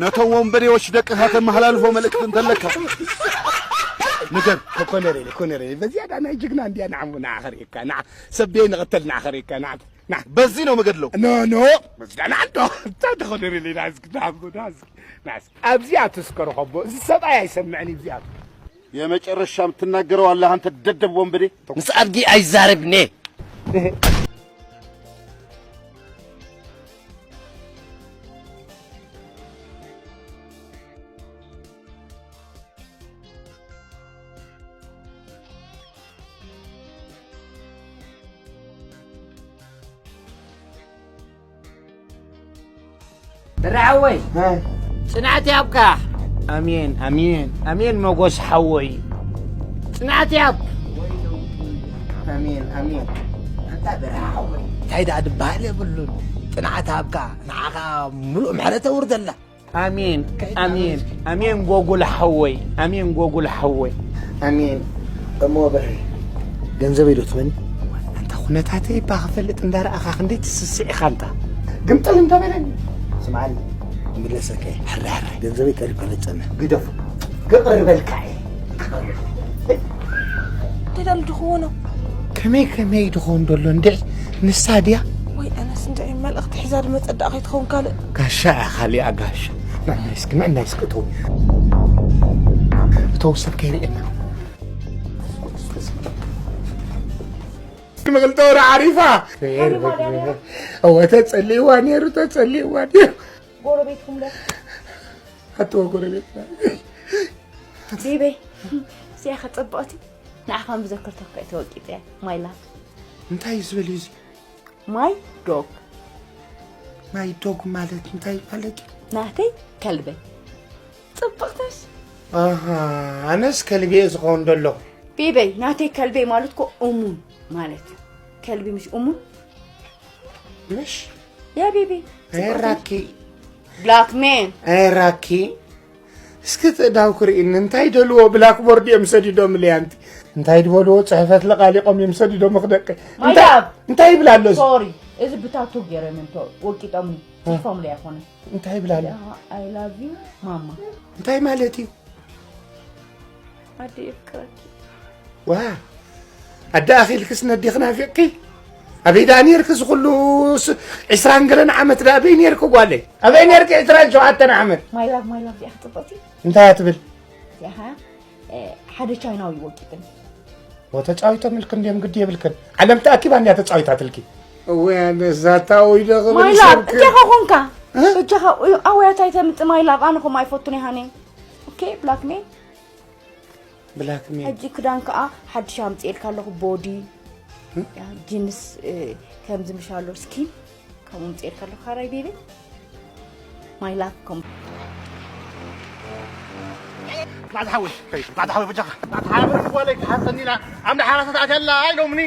ነቶም ወንበዴዎች ደቅኻ ተመሓላልፎ መልእክቲ እንተለካ ንገር። ኮነሬ፣ ኮነሬ፣ በዚያዳ ናይ ጅግና እንዲያ ንዓሙ ንዓኸርየካ፣ ንዓ-፣ ሰብ ደይ ንቕተል ንዓኸርየካ፣ ንዓ-፣ ንዓ-፣ በዚህ ነው የምገድለው። ኖ፣ ኖ፣ በዚያ ንዓ እንዶ፣ እንታይ ተኾነሬ፣ ንዓ እስኪ፣ ንዓ እንዶ፣ ንዓ እስኪ፣ ንዓ እስኪ። ኣብዚኣ ትስከሩ ኸቦ፣ እዚ ሰብኣይ ኣይሰምዕን እዩ፣ ኣብዚኣ። የመጨረሻ የምትናገረው አለ አንተ ደደብ ወንበዴ። ምስ ኣድጊ ኣይዛረብን እየ። ብራሓወይ ጽናዕት ያብካ። ኣሜን ኣሜን ኣሜን። መጎስ ሓወይ ጽናዕት ያብ። ኣሜን ኣሜን። ኣንታ ብራሓወይ እንታይ ደኣ ድበሃል የብሉን። ጽናዕት ኣብካ ንዓኻ ምሉእ ምሕረት ኣውርደላ። ኣሜን ኣሜን ኣሜን። ጎጉል ሓወይ ኣሜን። ጎጉል ሓወይ ኣሜን። እሞ ብሪ ገንዘበይ ዶ ትበኒ? ኣንታ ኩነታተይ እባ ክፈልጥ እንዳረኣኻ ክንደይ ትስስዕ ኢኻ ኣንታ። ግምጥል እንዳበለኒ። ስምዓኒ፣ ክምለሰካ እየ። ሕረ ሕረ፣ ገንዘበይ ቀሪብካ ለጸመ። ግደፉ። ክቕርበልካ እየ። እንታይ ዳሉ ድኽዎ ነው? ከመይ ከመይ ድኾን ደሎ እንድዒ ንሳ ድያ? ወይ ኣነስ እንድዒ መልእኽቲ ሒዛ ድመጸ ደኣ ከይትኸውን ካልእ። ጋሻ እያ ካሊኣ ጋሻ። ንዕናይ እስኪ፣ ንዕናይ እስኪ እተው። እተው ሰብ ከይርእየና። መቕልጦ ወረ ዓሪፋ። እወ ተጸሊእዋ ነይሩ፣ ተጸሊእዋ ነይሩ። ጎረቤትኩም ለ ኣተወ ጎረቤትና። ቤቤ፣ እዚኣ ከጸብቐቲ ንዓኻ ምዘከርተካ እየ ተወቂጠ። ማይ ላቭ። እንታይ እዩ ዝብል እዩ እዚ? ማይ ዶግ። ማይ ዶግ ማለት እንታይ ማለት እዩ? ናተይ ከልበይ። ጽብቕተሽ? ኣሃ፣ ኣነስ ከልቢ እየ ዝኸውን ደለኹ። ቤበይ፣ ናተይ ከልበይ ማለት እኮ እሙን ማለት እዩ። ከልቢ ምሽ እሙን? ምሽ? ያ ቤቢ። ኣየራኪ። ብላክ ሜን። ኣየራኪ። እስኪ ትእዳው ክርእኒ እንታይ ደልዎ ብላክቦርድ እዮም ሰዲዶምለይ ኣንቲ። እንታይ ድበልዎ ጽሕፈት ለቓሊቖም እዮም ሰዲዶም ክደቀ። ማይ እንታይ ላቭ። እንታይ ይብላ ኣሎ እዚ? ሶሪ። እዚ ብታቱ ገይሮም እዮም ቶ-፣ ወቂጦምኒ። ጽሑፎምለይ ኣይኮነን። እንታይ ይብላ ኣሎ? I love you ማማ። እንታይ ማለት እዩ? ኣደ የፍቅረኪ። ዋ፣ ኣደ ኣኺልክስ ነዴኺ ናፊቕኪ? ኣበይ ደኣ ኔርኪ እዚ ኩሉ ስ-፣ ዒስራን ገለን ዓመት ደኣ ኣበይ ኔርኪ ጓለይ? ኣበይ ኔርኪ ዒስራን ሸውዓተን ዓመት? ማይ ላቭ፣ ማይ ላቭ፣ እዚኣ ጽብቕቲ። እንታይ እያ ትብል? እዚኣ ኸኣ፣ እ፣ ሓደ ቻይናዊ ወቂጥኒ። ወተጫዊቶም ኢልክን እንድዮም ግዲ የብልክን። ዓለም ተኣኪባ እንድያ ተጫዊታትልኪ። እወ፣ ኣነ እዛ ታዊ ዶ ክብል ማይ ላቭ፣ ሰብክ? እንታይ ኾንካ? እ? እጃኻ፣ ኣወያት ኣይተምጽእ ማይ ላቭ፣ ኣነ ኸም ኣይፈቱን እየ ሃኒ። ኦኬ፣ ብላክ ሜን። ብላክ ሜን። ሕጂ ክዳን ከኣ ሓድሽ ኣምጽኤልካ ኣለኹ፣ ቦዲ፣ እ? ያ፣ ጂንስ፣ እ፣ ከምዚ ምሽ ኣሎ፣ ስኪን፣ ከምኡ ኣምጽኤልካ ኣለኹ፣ ካራይ ቤቢ። ማይ ላቭ፣ ከም ናዕዚ ሓወይ፣ ናዕዚ ሓወይ፣ በጃኻ፣ ናዕዚ ሓወይ፣ በጃኻ፣ ሓወይ፣ ጓለይ፣ ክሓርሰኒ ኢላ፣ ኣብ እንዳ ሓራሳት ኣትያ ኣላ ኢሎምኒ፣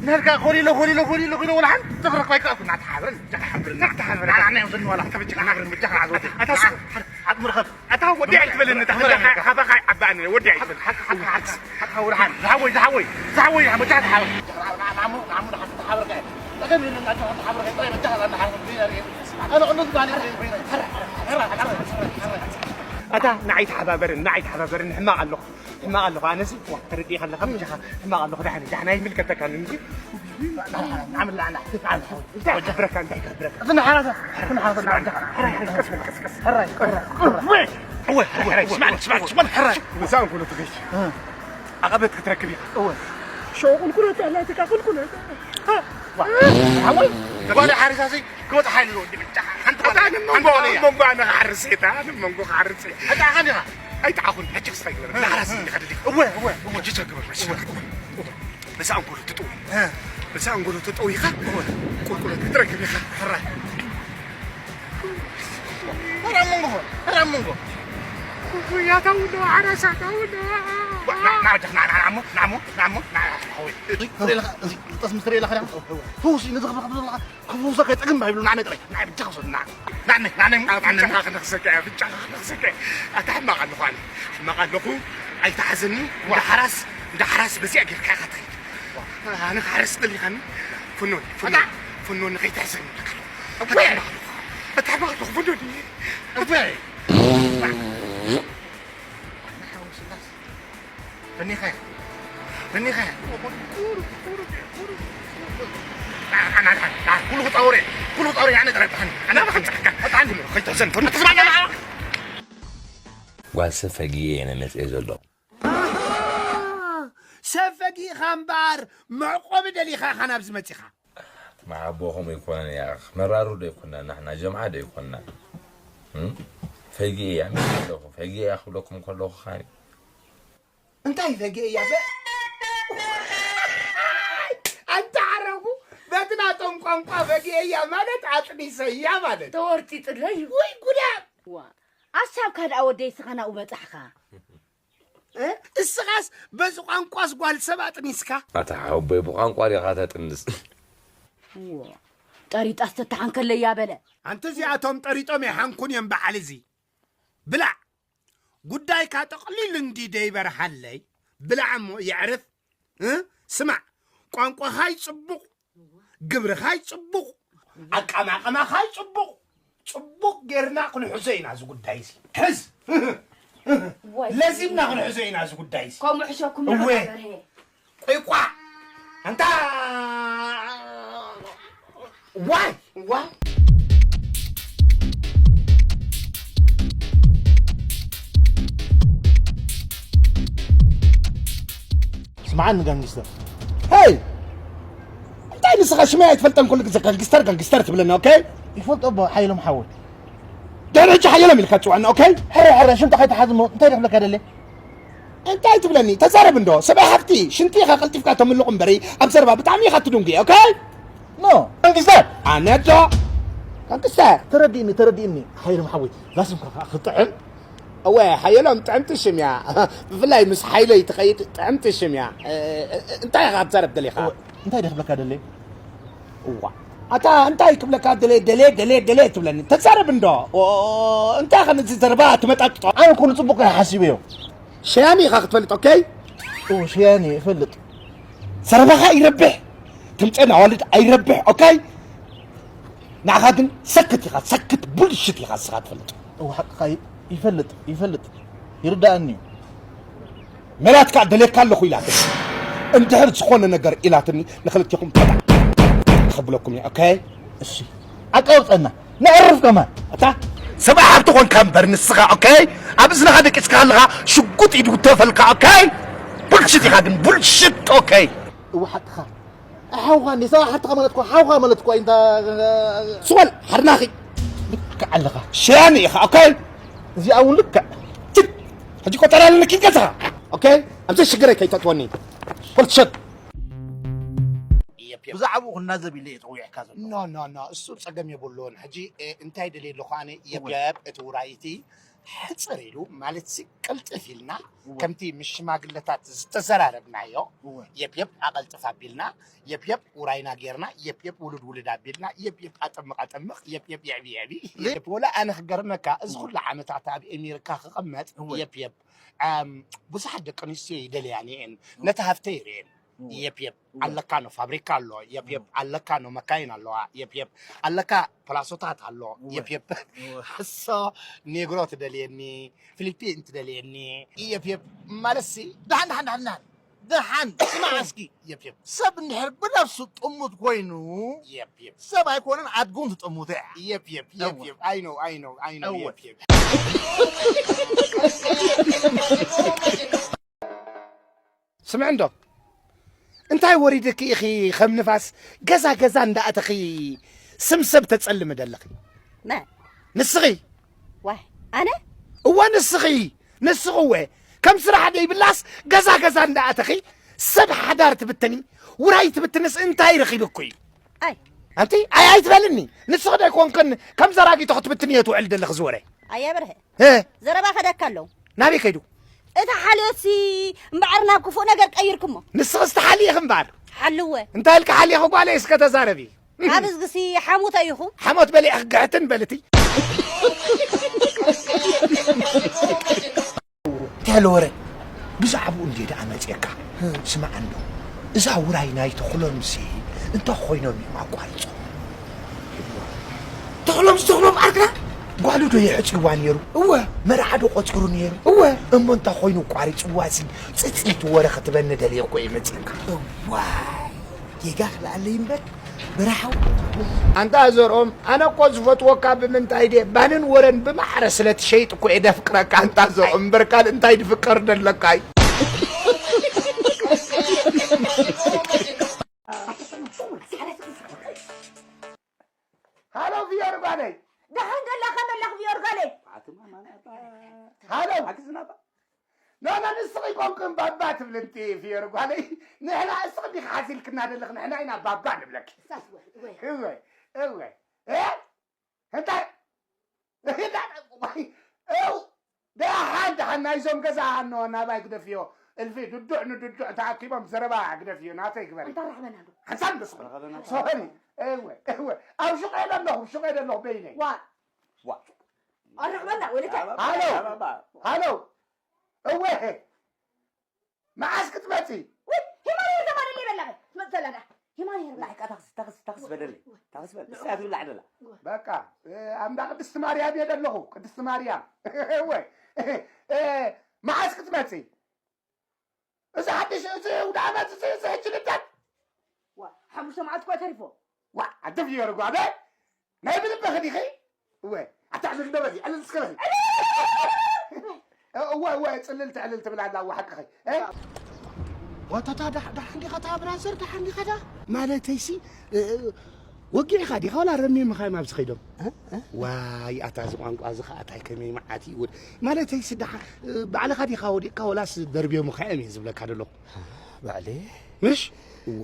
ነርካ፣ ኮሊሎ፣ ኮሊሎ፣ ኮሊሎ፣ ኮሊሎ፣ ወላ ሓንቲ ክረኽባ ኣይከኣልኩ፣ ናዕዚ ሓበረን፣ በጃኻ ሓብረን፣ ናዕዚ ሓበረን፣ ናዕዚ ሓበረን፣ በጃኻ፣ ናዕዚ ወደይ፣ ናዕዚ ወደይ፣ ናዕዚ ሓበረን። ኣታ ወዲ ኣይትበለኒ፣ እታ ሓበኻ፣ ሓበኻ ይዓባኒ፣ ወዲ ኣይትበል። ሓቂ፣ ሓቂ፣ ሓቂ፣ ሓቂ፣ ሓቂ፣ ሓቂ፣ ዝሓወይ፣ ዝሓወይ፣ ዝሓወይ፣ ሓወይ፣ ሓወይ። ኣታ ንዓይ ተሓባበርን፣ ንዓይ ተሓባበርን፣ ሕማቕ ኣለኹ፣ ሕማቕ ኣለኹ። ኣነሲ፣ ዋ፣ ተረዲእካ ኣለኻ፣ ብጃኻ፣ ሕማቕ ኣለኹ። ዳሕኒ፣ ዳሕኒ ኣይምልከተካን እንጂ። ንዓመል፣ ንዓመል፣ ንዓመል። እንታይ ክብረካ፣ እንታይ ክብረካ? እቲ ንሓራሳ፣ እቲ ንሓራሳ፣ ንዓመል። ሕራይ፣ ሕራይ፣ ቀስ በል፣ ቀስ፣ ቀስ። ሕራይ፣ ሕራይ፣ ሕራይ። ወይ፣ ወይ፣ ወይ፣ ስማዕኒ፣ ስማዕኒ፣ ስማዕኒ፣ ሕራይ። ንሳ እንኮሎ ትገሽ። እ። ዓቐበት ክትረክብ ኢኻ። እወ። ሸው ቁልቁለት ኣላትካ፣ ቁልቁለት። ዋ፣ ሓወይ፣ ጓል ሓሪሳሲ ክወጽእ ሓይሉ ወዲ ብጫ። ሓንቲ ጓል፣ ኣታ ንመንጎ፣ ሓንቲ ጓል እያ። ንመንጎ ኣነ ክሓርስ እየ፣ እታ ንመንጎ ክሓርስ እየ። ኣይጠዓኹን። ኣይጠዓኹን፣ ሕጂ ክስኻ ይግበር። እወ፣ ንሓራስ እወ። ይኸድልኝ። እወ፣ እወ፣ እወ። ሕጂ ቸግበር፣ ሕጂ እወ። ቸግበር። እወ። በዛ ኣንጎሎ ትጥው። እ። በዛ ኣንጎሎ ትጥው ኢኻ። እወ። ቁልቁለት ክትረክብ ኢኻ። ሕራይ። ሕራይ መንጎ፣ ሕራይ መንጎ። ያታ ውሎ፣ ዓራሳ፣ ያታ ውሎ። ዋ፣ ና፣ ና፣ ና፣ ና፣ ና፣ ናሞ፣ ናሞ፣ ናሞ፣ ና፣ ሓወይ። እዚ ትርኢ ኣለኻ፣ እዚ ጠስሚ ትርኢ ኣለኻ ዲኻ? እወ፣ እወ። ፈውሲ፣ ነዚ ክብለኻ ዘለኻ፣ ክፈውሰካ ይጠግም ኣይብሉ፣ ንዓነይ ጥራይ፣ ንዓይ ብቻ ክውሰድ፣ ንዓ-፣ ንዓነይ፣ ንዓነይ፣ ኣብ ንዓነይ። ብቻኻ ክነኽሰካ እየ፣ ብቻኻ ክነኽሰካ እየ። ኣታ ሕማቕ ኣለኹ ኣነ፣ ሕማቕ ኣለኹ፣ ኣይትሓዘኒ። ዋ። እንዳ ሓራስ፣ እንዳ ሓራስ በዚኣ ጌርካ ኢኻ ትኸይድ። ዋ። ኣነ ክሓርስ ደሊኻኒ፣ ፍኖኒ፣ ፍኖኒ፣ ኣታ። ፍኖኒ፣ ከይትሕዘኒ። ኣታ ሕማቕ ኣለኹ፣ ኣታ ሕማቕ ኣለኹ፣ ፍኖኒ። ኣታ። በኒኻ እያ። በኒኻ እያ። ኩሉ ክጻወር እየ። ኩሉ ክጻወር እየ። ኣነ ጥራይ ብሓኒ። ኣነ ብሓኒ። ኣታ ሓኒ። ከይትሕዘን። ኣታ ስማዕና። ጓል ሰብ ፈጊኤ እየ መጽኤ ዘሎ። ሰብ ፈጊእኻ እምበኣር መዕቆቢ ደሊኻ ኢኻ ናብዚ መጺኻ። መዓቦኹም ኣይኮነን እያ። መራሩ ዶ ኣይኮና? ንሕና ጀምዓ ዶ ኣይኮና? እም? ፈጊኤ እያ። መን ኣለኹ? ፈጊኤ እያ ክብለኩም ከለኹ ኸኣ እንታይ ፈጊኤ እያ? በ-፣ ኣንታ ዓረኹ፣ በቲ ናቶም ቋንቋ በጊዐያ ማለት ኣጥኒሰያ ማለት። ተወርጢጥለይ። ወይ ጉዳ! ዋ፣ ኣሳብካ ደኣ ወደይ ስኻ ናብኡ በጻሕኻ። እ? እስኻስ በዚ ቋንቋስ ጓል ሰብ ኣጥኒስካ? ኣታ ሓወቦይ፣ ብቋንቋ ዲኻ ተጥንስ? ዎ፣ ጠሪጣስ ተተሓንከለያ በለ። ኣንተ እዚኣቶም ጠሪጦም ኣይሓንኩን እዮም በዓል እዚ። ብላዕ! ጉዳይካ ጠቕሊሉ እንዲ ደይበርሃለይ። ብላዕ እሞ የዕርፍ። እ? ስማዕ፣ ቋንቋኻይ ጽቡቕ፣ ግብርኻይ ጽቡቕ፣ ኣቀማቕማኻይ ጽቡቕ፣ ጽቡቕ ጌርና ክንሕዞ ኢና እዚ ጉዳይ እዚ። ሕዝ! ዋይ። ለዚምና ክንሕዞ ኢና እዚ ጉዳይ እዚ። ከምኡ ሕሸኩም እወ። ደኣ በርሄ። ቆይ ቋ! ኣንታ ዋይ! ዋይ! ስምዓኒ ጋንግስተር። ሄይ! እንታይ ንስኻ ሽመይ ኣይትፈልጠን ኩሉ ግዜ ጋንግስተር፣ ጋንግስተር ትብለኒ፣ ኦኬ? ይፈልጦ ኣቦ ሓይሎም ሓወይ። ድሕሪ ሕጂ ሓየሎም ኢልካ ትጽውዐኒ፣ ኦኬ? ሕረ፣ ሕረ፣ ሽምጣ ከይትሓዝ እሞ እንታይ ደኽብለካ ደለ? እንታይ ትብለኒ? ተዛረብ እንዶ። ሰብኣይ ሃብቲ፣ ሽንቲ ኢኻ ቀልጢፍካ ተምልቑ እምበሪ፣ ኣብ ዘረባ ብጣዕሚ ኢኻ ትድንጉ፣ ኦኬ? ኖ፣ ጋንግስተር! ኣነ ዶ? ጋንግስተር! ተረዲእኒ፣ ተረዲእኒ። ሓይሎም ሓወይ፣ ላስምካ ከኣ ክጥዕም? እወ፣ ሓየሎም ጥዕምቲ ሽም እያ። ብፍላይ ምስ ሓይለይ ትኸይድ ጥዕምቲ ሽም እያ። እ፣ እ፣ እንታይ ኢኻ ክትዛረብ ደሊኻ? እወ፣ እንታይ ደኽብለካ ደለ? እዋ። ኣታ እንታይ ክብለካ ደለ፣ ደለ፣ ደለ፣ ደለ ትብለኒ? ተዛረብ እንዶ። ኦ፣ እንታይ ከ ነዚ ዘረባ ትመጣጥጦ? ኣነ እኮ ንጽቡቕ እየ ሓሲበዮ። ሸያኒ ኢኻ ክትፈልጥ፣ ኦኬ? እዎ፣ ሸያኒ እፈልጥ። ዘረባኻ ይረብሕ፣ ትምጸን ኣዋልድ ኣይረብሕ፣ ኦኬ? ንዓኻ ግን ሰክት ኢኻ፣ ሰክት ቡልሽት ኢኻ ንስኻ ትፈልጥ። እዎ፣ ሓቅኻ ይ-፣ ይፈልጥ፣ ይፈልጥ። ይርዳእኒ እዩ። ሜላት ከኣ ደልየካ ኣለኹ ኢላትኒ። እንድሕር ዝኾነ ነገር ኢላትኒ፣ ንኽልቴኹም ከብለኩም እየ፣ ኦኬ? እሺ፣ ኣቃውጸና፣ ነዕርፍ ከማን። ኣታ ሰብኣይ ሃብቲ ኾንካ እምበር ንስኻ፣ ኦኬ? ኣብ እዝንኻ ደቂስካ ከለኻ ሽጉጥ ይድውተፈልካ፣ ኦኬ? ቡልሽት ኢኻ ግን፣ ቡልሽት፣ ኦኬ? እወ፣ ሓቅኻ። ሓውኻ እንዴ፣ ሰብኣይ ሓትኻ ማለት እኮ፣ ሓውኻ ማለት እኮ፣ እንታ ስወል፣ ሓርናኺ። ልክዕ ኣለኻ። ሸያኒ ኢኻ፣ ኦኬ? እዚኣ እውን ልክዕ። ትት! ሕጂ ቆጠራ ኣለኒ፣ ኪድ ገዛኻ። ኦኬ? ኣብዚ ሽግረይ ከይተእትወኒ። ፖለቲሸን። የፕ፣ የፕ። ብዛዕባኡ ክናዘብ ኢለ እየ ጸዊዐካ ዘሎ። ኖ፣ ኖ፣ ኖ፣ እሱ ጸገም የብሉን። ሕጂ፣ እ፣ እንታይ ደልየ ኣለኹ ኣነ፣ የፕ፣ እወ። የፕ፣ እቲ ውራይ እቲ ሕጽር ኢሉ፣ ማለት ሲ፣ ቅልጥፍ ኢልና፣ እወ። ከምቲ ምስ ሽማግለታት ዝተዘራረብናዮ፣ እወ። የፕ፣ የፕ፣ ኣቐልጥፍ ኣቢልና፣ የፕ፣ የፕ፣ ውራይና ጌርና፣ የፕ፣ የፕ፣ ውሉድ ውሉድ ኣቢልና፣ የፕ፣ የፕ፣ ኣጠምቕ ኣጠምቕ፣ የፕ፣ የፕ፣ የዕቢ የዕቢ፣ ሊ- የፕ፣ ወላ ኣነ ክገርመካ፣ እዚ እወ። ኩሉ ዓመታት ኣብ ኤሜሪካ ክቕመጥ፣ እወ። የፕ፣ የፕ፣ ኣም፣ ብዙሓት ደቂ ኣንስትዮ ይደልያኒ እየን፣ እወ። ነቲ ሃብተይ ይርእየን። እወ። የፕ፣ የፕ፣ እወ። ኣለካ ኖ ፋብሪካ ኣሎ፣ የፕ፣ የፕ፣ እወ። ኣለካ ኖ መካይን ኣለዋ፣ የፕ፣ የፕ፣ ኣለካ ፕላሶታት ኣሎ፣ እወ። የፕ፣ የፕ። እወ። ሕሶ ኔግሮ ትደልየኒ፣ ፊሊፒን ትደልየኒ፣ የፕ፣ የፕ፣ ማለትሲ፣ ደሓን፣ ደሓን፣ ደሓን፣ ደሓን። ደሓን፣ ስማዕ እስኪ። የፕ፣ የፕ። ሰብ እንድሕር ብነፍሱ ጥሙት ኮይኑ፣ የፕ፣ የፕ። ሰብ ኣይኮነን፣ ኣድጉን ትጥሙት እያ። የፕ፣ የፕ፣ የፕ፣ እወ። የፕ። I know፣ I know፣ I know፣ እወ። የፕ፣ የፕ። ስምዒ እንዶ፣ እንታይ ወሪድኪ ኢኺ ከም ንፋስ ገዛ ገዛ እንዳኣተኺ ስም ሰብ ተጸልሚ ደለኺ? መን? ንስኺ። ዋይ፣ ኣነ? እወ፣ ንስኺ። ንስኺ እወ። ከም ስራሕ ደይብላስ ገዛ ገዛ እንዳኣተኺ ሰብ ሓዳር ትብትኒ፣ ውራይ ትብትንስ እንታይ ረኺብኪ? ኣይ። ኣንቲ፣ ኣይ ኣይትበልኒ። ንስኺ ዶ ኣይኮንክን ከም ዘራጊቶ ክትብትንዮ ትውዕል ደለኺ ዝወረ? ኣየ በርሀ። እ? ዘረባ ከደካ ኣለዉ። ናበይ ከይዱ? እቲ ሓልዮትሲ እምበኣር ናብ ክፉእ ነገር ቀይርኩሞ። ንስኽስ ተሓልየኺ እምበኣር። ሓልወ። እንታይ ኢልካ ሓልየኺ ጓለይ እስከ ተዛረቢ። ኣብ እዝግሲ ሓሙተ ኢኹ። ሓሞት በሊዕኺ ግሕትን በልቲ። እንታይ ኣሎ ወረ? ብዛዕባኡ እንድየ ደኣ መጺኤካ። ስማዕ እንዶ፣ እዛ ውራይ ናይ ተኽሎምሲ እንታይ ኮይኖም እዮም ኣቋሪጾም? ተኽሎም ዝተኽሎም ዓርክና? ጓሉ ዶ የሕጽዋ ነይሩ? እወ። መርዓ ዶ ቆጺሩ ነይሩ? እወ። እሞ እንታይ ኮይኑ ኣቋሪጽዋሲ? ጽጽይቲ ወረ ክትበኒ ደልየ እኮ እየ መጺኤካ። እዋይ፣ ጌጋ ክልኣለይ እምበር፣ ብርሓው። ኣንታ ዘርኦም፣ ኣነ እኮ ዝፈትወካ ብምንታይ ድየ? ባንን ወረን ብማዕረ ስለ ትሸይጥ እኮ እየ ደፍቅረካ። ኣንታ ዘርኦም፣ እምበር ካልእ እንታይ ድፍቀር ደለካ እዩ? ሃሎ ፊዮሪ ጓለይ። ደሓን ደላ ከመላኽ ፊዮሪ ጓለይ? ሃሎ። ሓግዝና ባ። ና፣ ና፣ ንስኺ እኮ ቋንቋን ባባ ትብል እንቲ ፊዮሪ ጓለይ፣ ንሕና እስኺ ዲኺ ሓዚልክና ዘለኺ፣ ንሕና ኢና ባባ ንብለኪ። ሳስ ወይ ወይ እወ እወ እ እንታይ እው ደሓን ደሓን ናይዞም ገዛ ኣኖ ናባይ ግደፍዮ። እልፊ ድዱዕ ንድዱዕ ተኣኪቦም ዘረባ ግደፍዮ ናተይ ግበሪ። ኣንታ ራሕመና ዶ ሓንሳብ ንስኻ ሶኒ እወ እወ ኣብ ሹቕ እየ ዘለኹ ሹቕ እየ ዘለኹ በይነይ። ዋ ዋ ኣረኽበና ወለታ ሃሎ ሃሎ እወ መዓስ ክትመጺ? ውይ ሂማን ይርገማ ደለ ይበላኸ ትመጽእ ዘላ ዳ ሂማን ይርገማ። ላሕቃ ታክሲ ታክሲ ታክሲ በደለይ ታክሲ በል እስያ ትብላዕ ደላ። በቃ ኣብ እንዳ ቅድስቲ ማርያም እየ ዘለኹ። ቅድስቲ ማርያም ወይ መዓስ ክትመጺ? እዚ ሓድሽ እዚ ውደ ዓመት እዚ እዚ ሕጂ ልደት ዋ ሓሙሽተ መዓልቲ እኮ ተሪፎ። ዋ ኣደፍ ይርጓ በ ናይ ብልብኺ ዲኺ? እወ ኣታ ዕልል ዶ በዚ ዕልል እስከ በዚ እወ እወ ጽልል ትዕልል ትብል ኣላ እወ ሓቅኺ። እ? ዋታታ ዳሕ- ዳሕ እንዲኻ ታ ብራዘር ዳሕ እንዲኻ ዳ ማለተይሲ እ፣ እ፣ ወጊዕኻ ዲኻ ዋላ ረሚምኻ እዮም ኣብዚ ኸይዶም። ዋይ ኣታ እዚ ቋንቋ እዚ ኸኣ ታይ ከመይ መዓት እዩ። ማለተይሲ ዳሕ እ፣ ባዕልኻ ዲኻ ወዲቕካ ወላስ ደርብዮምኻ እዮም እየ ዝብለካ ዘለኹ። ባዕለይ ምሽ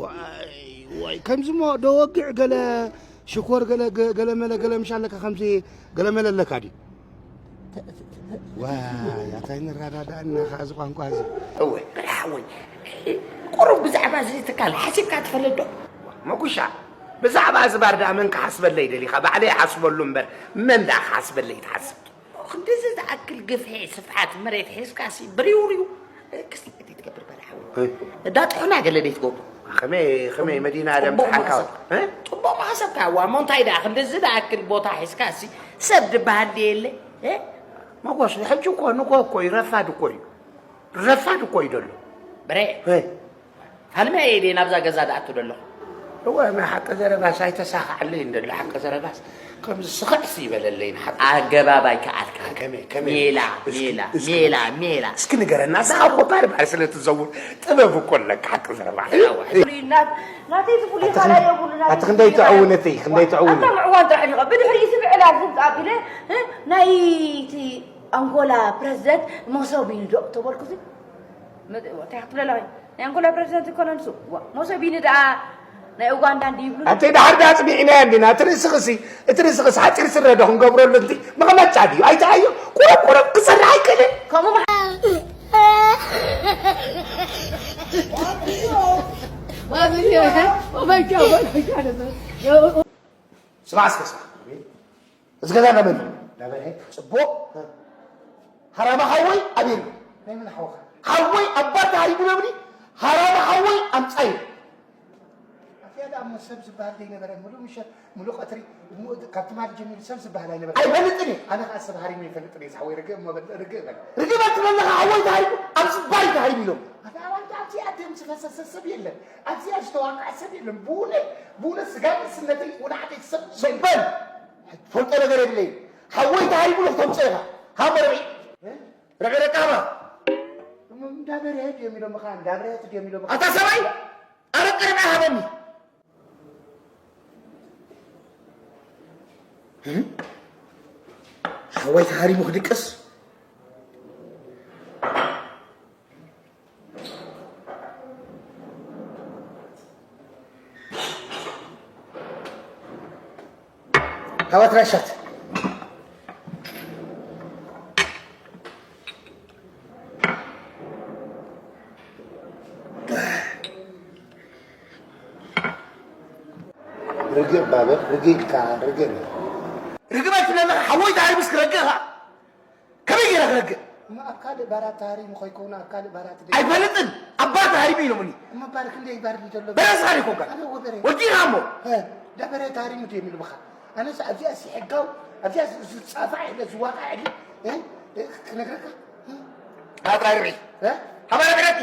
ዋይ ዋይ ከምዚ ሞ ዶ ወግዕ ገለ ሽኮር ገለ ገ- ገለ መለ ገለ ምሽ ኣለካ ከምዚ ገለ መለ ኣለካ ድዩ? ዋይ ኣታይ ንረዳዳእና ከኣ እዚ ቋንቋ እዚ። እወ ሓወይ ቁሩብ ብዛዕባ እዚ ትካል ሓሲብካ ትፈልጥ ዶ? መጉሻ ብዛዕባ እዚ ባር ደኣ መን ክሓስበለይ ደሊኻ? ባዕለይ ይሓስበሉ እምበር መን ደኣ ክሓስበለይ ትሓስብ? ክንድዚ ዝኣክል ግፍሒ ስፍሓት መሬት ሒዝካሲ ብሪውሪው ክስቲ ትገብር በላ ሓወይ። እዳ ጥሑና ገለ ደይ ትገብሩ። ከመይ ከመይ መዲና ኣለም ጽቡቕ ተሓንካ ምሓሰብካ። እ? ጽቡቕ ምሓሰብካ እዋ እሞ እንታይ ደኣ ክንድዚ ዝኣክል ቦታ ሒዝካሲ ሰብ ድበሃል ድየ የለ? እ? መጎስ ሕጂ እኮ ንጎ እኮ እዩ ረፋድ እኮ እዩ ረፋድ እኮ እዩ ደሎ። ብረ እ? ፋልመ እየ ድየ ናብዛ ገዛ ዝኣቱ ዘለኹ። እወ ናይ ሓቂ ዘረባስ ኣይተሳኽዓለይን ዘሎ ሓቂ ዘረባስ ከምዚ ስኽዕሲ ይበለለይ ንሓቂ። ኣገባብ ኣይከኣልካ። ከመይ- ከመይ? ሜላ እስኪ- ሜላ እስኪ- ሜላ ሜላ እስኪ ንገረና እዛ ኣቦ ባር ባር ስለ ትዘውር ጥበብ እኮ ኣለካ ሓቂ ዘረባ። ናተይ ዝፍሉይ ካልኣ የብሉን ኣቲ ክንደይ ትዕውን እቲ ክንደይ ትዕውን ኣታ ምዕዋን ጥራሕ ኢኻ ብድሕሪ ስብዕላ ዝምፃ ኣቢለ ናይቲ ኣንጎላ ፕረዚደንት መሶብ እዩ ዶ ተበልኩ እንታይ ክትብለላ ናይ ኣንጎላ ፕረዚደንት ይኮነ ንሱ ሞሶቢኒ ደኣ ናይ ኡጋንዳ እንዲ ይብሉ ኣንተ ዳሕር ዳ ኣጽኒዕናያ እንዲና እቲ ርእስኽሲ እቲ ርእስኽስ ሓጺር ስረ ዶ ክንገብረሉ እንዲ መቐመጫ ድዩ ኣይተኣዮ ቁረብ ቁረብ ክሰርሕ ኣይክእልን ከምኡ ስማዕ እስከ ስማዕ እዚ ገዛ ናይ መን እዩ? ናይ በርሄ። ጽቡቕ። ሃራማ ሓወይ ኣበይ ኣሎ? ናይ መን ሓውኻ? ሓወይ ኣባ ተሃሪሙ ኢሎምኒ ሃራማ ሓወይ ኣምጻ ኢሉ። ኣትያ ደኣ እሞ ሰብ ዝበሃል ዘይነበረ ምሉእ ምሸት ምሉእ ቀትሪ ካብ ትማሊ ጀሚሩ ሰብ ዝበሃል ኣይነበረ። ኣይፈልጥን እየ። ኣነ ከኣ ሰብ ሃሪሙ ይፈልጥን እየ ዝሓወይ ርግእ እሞ በል ርግእ በል። ርግእ በል ትብለለኻ ሓወይ ተሃሪሙ ኣብዚ ባር እዩ ተሃሪሙ ኢሎም። ኣታ ኣባልካ ኣብዚኣ ደም ዝፈሰሰ ሰብ የለን። ኣብዚኣ ዝተዋቅዐ ሰብ የለን። ብእውነት ብእውነት ስጋ ንእስነተይ ወናዕተይ ሰብ የለን። በል ትፈልጦ ነገር የብለይን ሓወይ ተሃሪሙ ኢሉ ክተምፅኦ ኢኻ ሃቦ ርዒ ርዒ ደቃማ እንዳበርሀ ድዮም ኢሎምኻ እንዳብርሀት ድዮም ኢሎምኻ ኣታ ሰብኣይ ኣረቂ ርዒ ሃበኒ ሓወይ ተሃሪሙ ክድቅስ Hava tıraşat. ርግእ ባበ ርግእ ኢልካ ርግእ ርግእ በል ትብለኒ ሓወይ ተሃሪሙስ ክረግእ ኸዓ ከመይ ገይረ ክረግእ እሞ ኣብ ካልእ ባራት ተሃሪሙ ከይከውን ኣብ ካልእ ባራት ደ ኣይፈልጥን ኣብ ባር ተሃሪሙ ኢሎምኒ እሞ ባር ክንደይ ባር እዩ ዘሎ በረስኻ ዲኮ ጋር ኣነ ወበረ ወዲኻ እሞ እ፣ ዳበረ ተሃሪሙ ድዮም ኢሉ ብኻ ኣነስ ኣብዚኣ ሲ ሕጋው ኣብዚኣ ዝጻፋዕ ኢለ ዝዋቃዕ ኢለ እ፣ እ፣ ክነግረካ እ፣ ናጥራይ ርኢ እ፣ ሓባር ዕረቲ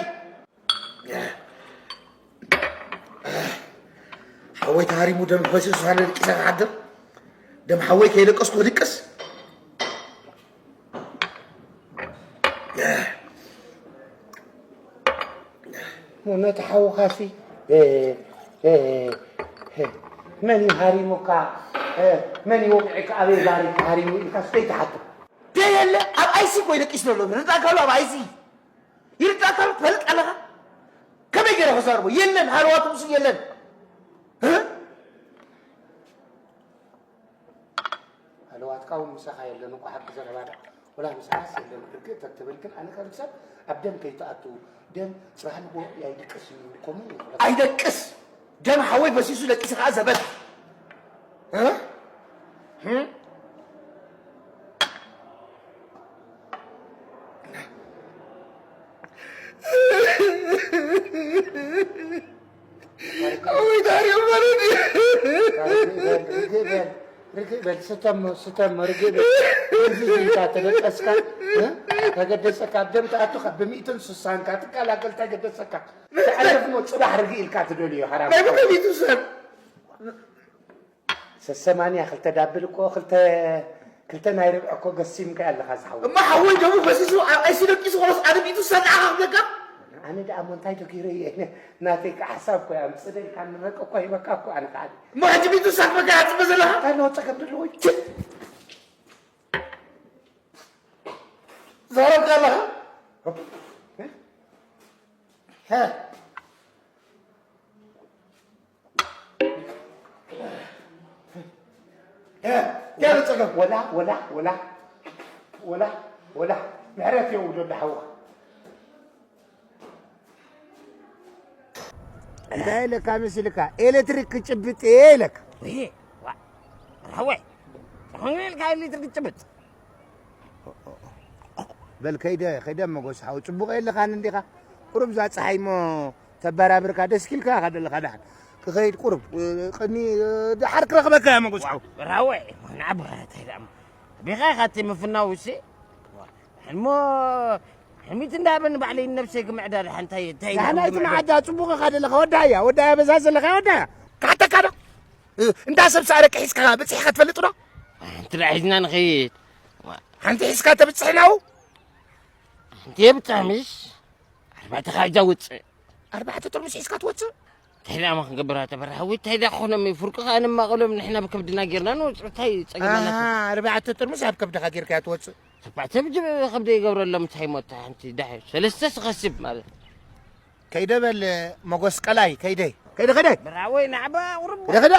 ሓወይ ተሃሪሙ ደም ፈሲሱ ኣነ ደቂሰ ክሓድር ደም ሓወይ ከይደቀስኩ ክድቅስ ነቲ ሓውኻሲ መን እዩ ሃሪሙካ መን እዩ ወቂዕካ ኣበይ ባሪ ሃሪሙ ኢልካ ስተይ ትሓቱ ደየለ ኣብ ኣይሲ ኮይ ደቂስ ዘሎ ነጣካሉ ኣብ ኣይሲ ይርዳእካ ትፈልጥ ኣለኻ? ከመይ ገይረ ክዛርቦ? የለን፣ ሃለዋት ምስኡ የለን። እ? ሃለዋትካ እውን ምሳኻ የለን እኮ፣ ሓቂ ዘረባ ዳ። ወላ ምሳኻስ የለን። ርግእ ተትብል ግን ኣነ ከም ሰብ ኣብ ደም ከይትኣቱ። ደም ጽባሕ ንግሆ ኣይድቅስ እዩ። ከምኡ እዩ። ኣይደቅስ። ደም ሓወይ ፈሲሱ ደቂሱ ከኣ ዘበት። እ? እ? ወይ ታሪክ ማለት እዩ። ርግእ በል፣ ርግእ በል፣ ርግእ በል፣ ስተም፣ ስተም፣ ርግእ በል። እዚ ኢልካ ተደቀስካ፣ እ? ተገደሰካ፣ ኣብ ደም ትኣቱ ካብ ብሚእትን ስሳን ካብ ትቀላቀል ተገደሰካ። ተዕርፍ ሞ ጽባሕ ርግእ ኢልካ ትደልዮ፣ ሓራም። ናይ ብኸሚቱ ሰብ። ሰሰማንያ ክልተ ዳብል እኮ፣ ክልተ፣ ክልተ ናይ ርብዒ እኮ ገሲምካ ኣለኻ ዝሓወይ። እማ ሓወይ ደሙ ፈሲሱ፣ ኣብ ኣይሲ ደቂሱ፣ ኸሎስ ኣነ ሚእቱ ሰላዓ ክብለካ። ኣነ ደኣ እሞ እንታይ ዶ ገይረ እየ? ናተይ ከ ሓሳብ እኮ እያ፣ ኣምጽእ ደልካ ንረቀ እኮ ሂበካ እኮ ኣነ ከኣ። እሞ ሕጂ ሚእቱ ሳት መካ ኣጽበ ዘለኻ? እንታይ ኣለዎ ጸገም ዘለዎ? ዘረብካ ኣለኻ? ሀ? እ፣ ገለ ጸገም። ወላ፣ ወላ፣ ወላ፣ ወላ፣ ወላ፣ ምሕረት የውርደሉ ሓውኻ። እንታይ ኢለካ መሲልካ? ኤሌክትሪክ ክጭብጥ እየ ኢለካ። ወይ፣ ዋ፣ ሓወይ፣ ጸኸን ኢልካ ኤሌክትሪክ ክጭብጥ? በል ከይደ፣ ከይደ መጎስ ሓው፣ ጽቡቕ የለኻን እንዲኻ። ቁሩብ እዛ ጸሓይ እሞ ተበራብርካ፣ ደስ ኪልካ ኢኻ ዘለኻ። ደሓን ክኸይድ ቁሩብ፣ እ፣ ቅድሚ፣ እ፣ ደሓር ክረኽበካ እየ መጎስ ሓው። ራወይ፣ ናብኻ እንታይ ደኣ እሞ? ቢኻ ኢኻ እቲ ምፍናው እሲ? ሕልሞ፣ ሕልሚት እንዳበኒ ባዕለይ ነብሰይ ክምዕዳ ደሓን እንታይ፣ እንታይ ደሓን ኣይትምዓዳ፣ ጽቡቕ ኢኻ ዘለኻ። ወዳያ፣ ወዳያ በዛ ዘለኻ፣ ወዳያ። ካሕተካ ዶ? እ፣ እንዳ ሰብ ሳረቂ ሒዝካ በጺሕካ ትፈልጥ ዶ? ሓንቲ ደኣ ሒዝና ንኸይድ። ሓንቲ ሒዝካ ተብጽሕ ናው? ሓንቲ የብጽሕ ምሽ? ኣርባዕተ ካብ እዛ ውጽእ። ኣርባዕተ ጥርሙስ ሒዝካ ትወጽእ? እንታይ ደኣ ማ ክንገብር ኣተበራሃዊ? እንታይ ደኣ ክኾኖም እዩ? ፍርቂ ከኣ ነማቐሎም ንሕና ብከብድና ጌርና ንወጽእ። እንታይ ጸገም ኣለካ? ኣሃ፣ ኣርባዕተ ጥርሙስ ኣብ ከብድኻ ጌርካ እያ ትወጽእ? ተባዕተ ብጅ-፣ ከብደ ይገብረሎም እንታይ ሞታ ሓንቲ ደሓ ሰለስተ ስኸስብ ማለት። ከይደ በል መጎስ ቀላይ፣ ከይደ፣ ከይደ፣ ከይደ። ብራወይ ናዕባ ቁርብ። ከይደ፣ ከይደ።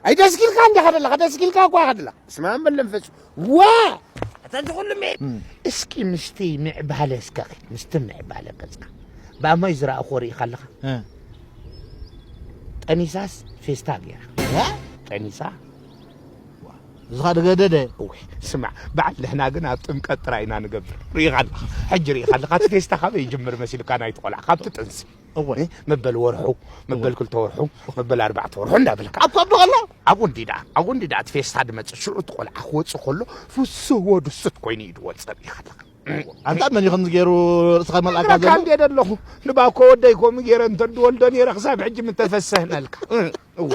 ኣይ ደስ ኪልካ እንዲኻ ደለኻ፣ ደስ ኪልካ እኳ ኢኻ ደለኻ። ስማ እምበር ለንፈሱ። ዋ! ኣታ እዚ ኩሉ ሜ-፣ እም። እስኪ ምስቲ ምዕባለ እስከ ኺድ፣ ምስቲ ምዕባለ ገጽካ። ብኣማይ ዝረኣኹዎ ርኢኻ ኣለኻ? እ። ጠኒሳስ ፌስታ ገይራ። እ? ጠኒሳ። ዋ፣ እዚ ኸኣ ዝገደደ። እወ፣ ስማዕ፣ በዓል ንሕና ግን ኣብ ጥምቀት ጥራይ ኢና ንገብር። ርኢኻ ኣለኻ፣ ሕጂ ርኢኻ ኣለኻ፣ እቲ ፌስታ ካበይ ይጅምር መሲልካ ናይቲ ቖልዓ? ካብቲ ጥንሲ። እወ። እ፣ መበል ወርሑ፣ መበል እወ። ክልተ ወርሑ፣ መበል ኣርባዕተ ወርሑ እንዳበልካ። ኣብኡ፣ ኣብኡ ኸሎ? ኣብኡ እንዲዳ፣ ኣብኡ እንዲዳ እቲ ፌስታ ድመጽእ፣ ሽዑ እቲ ቖልዓ ክወጽእ ከሎ፣ ፍስህ ወድሱት ኮይኑ እዩ ድወጽእ፣ ርኢኻ ኣለኻ። ኣንታ መን እዩ ከምዚ ገይሩ ርእስኻ መልኣካ ነግረካ ዘሎ? እንዴ ደለኹ። ንባኮ ወደይ ከምኡ ገይረ እንተ ድወልዶ ነይረ ክሳብ ሕጂ ምተፈሰህናልካ። እወ።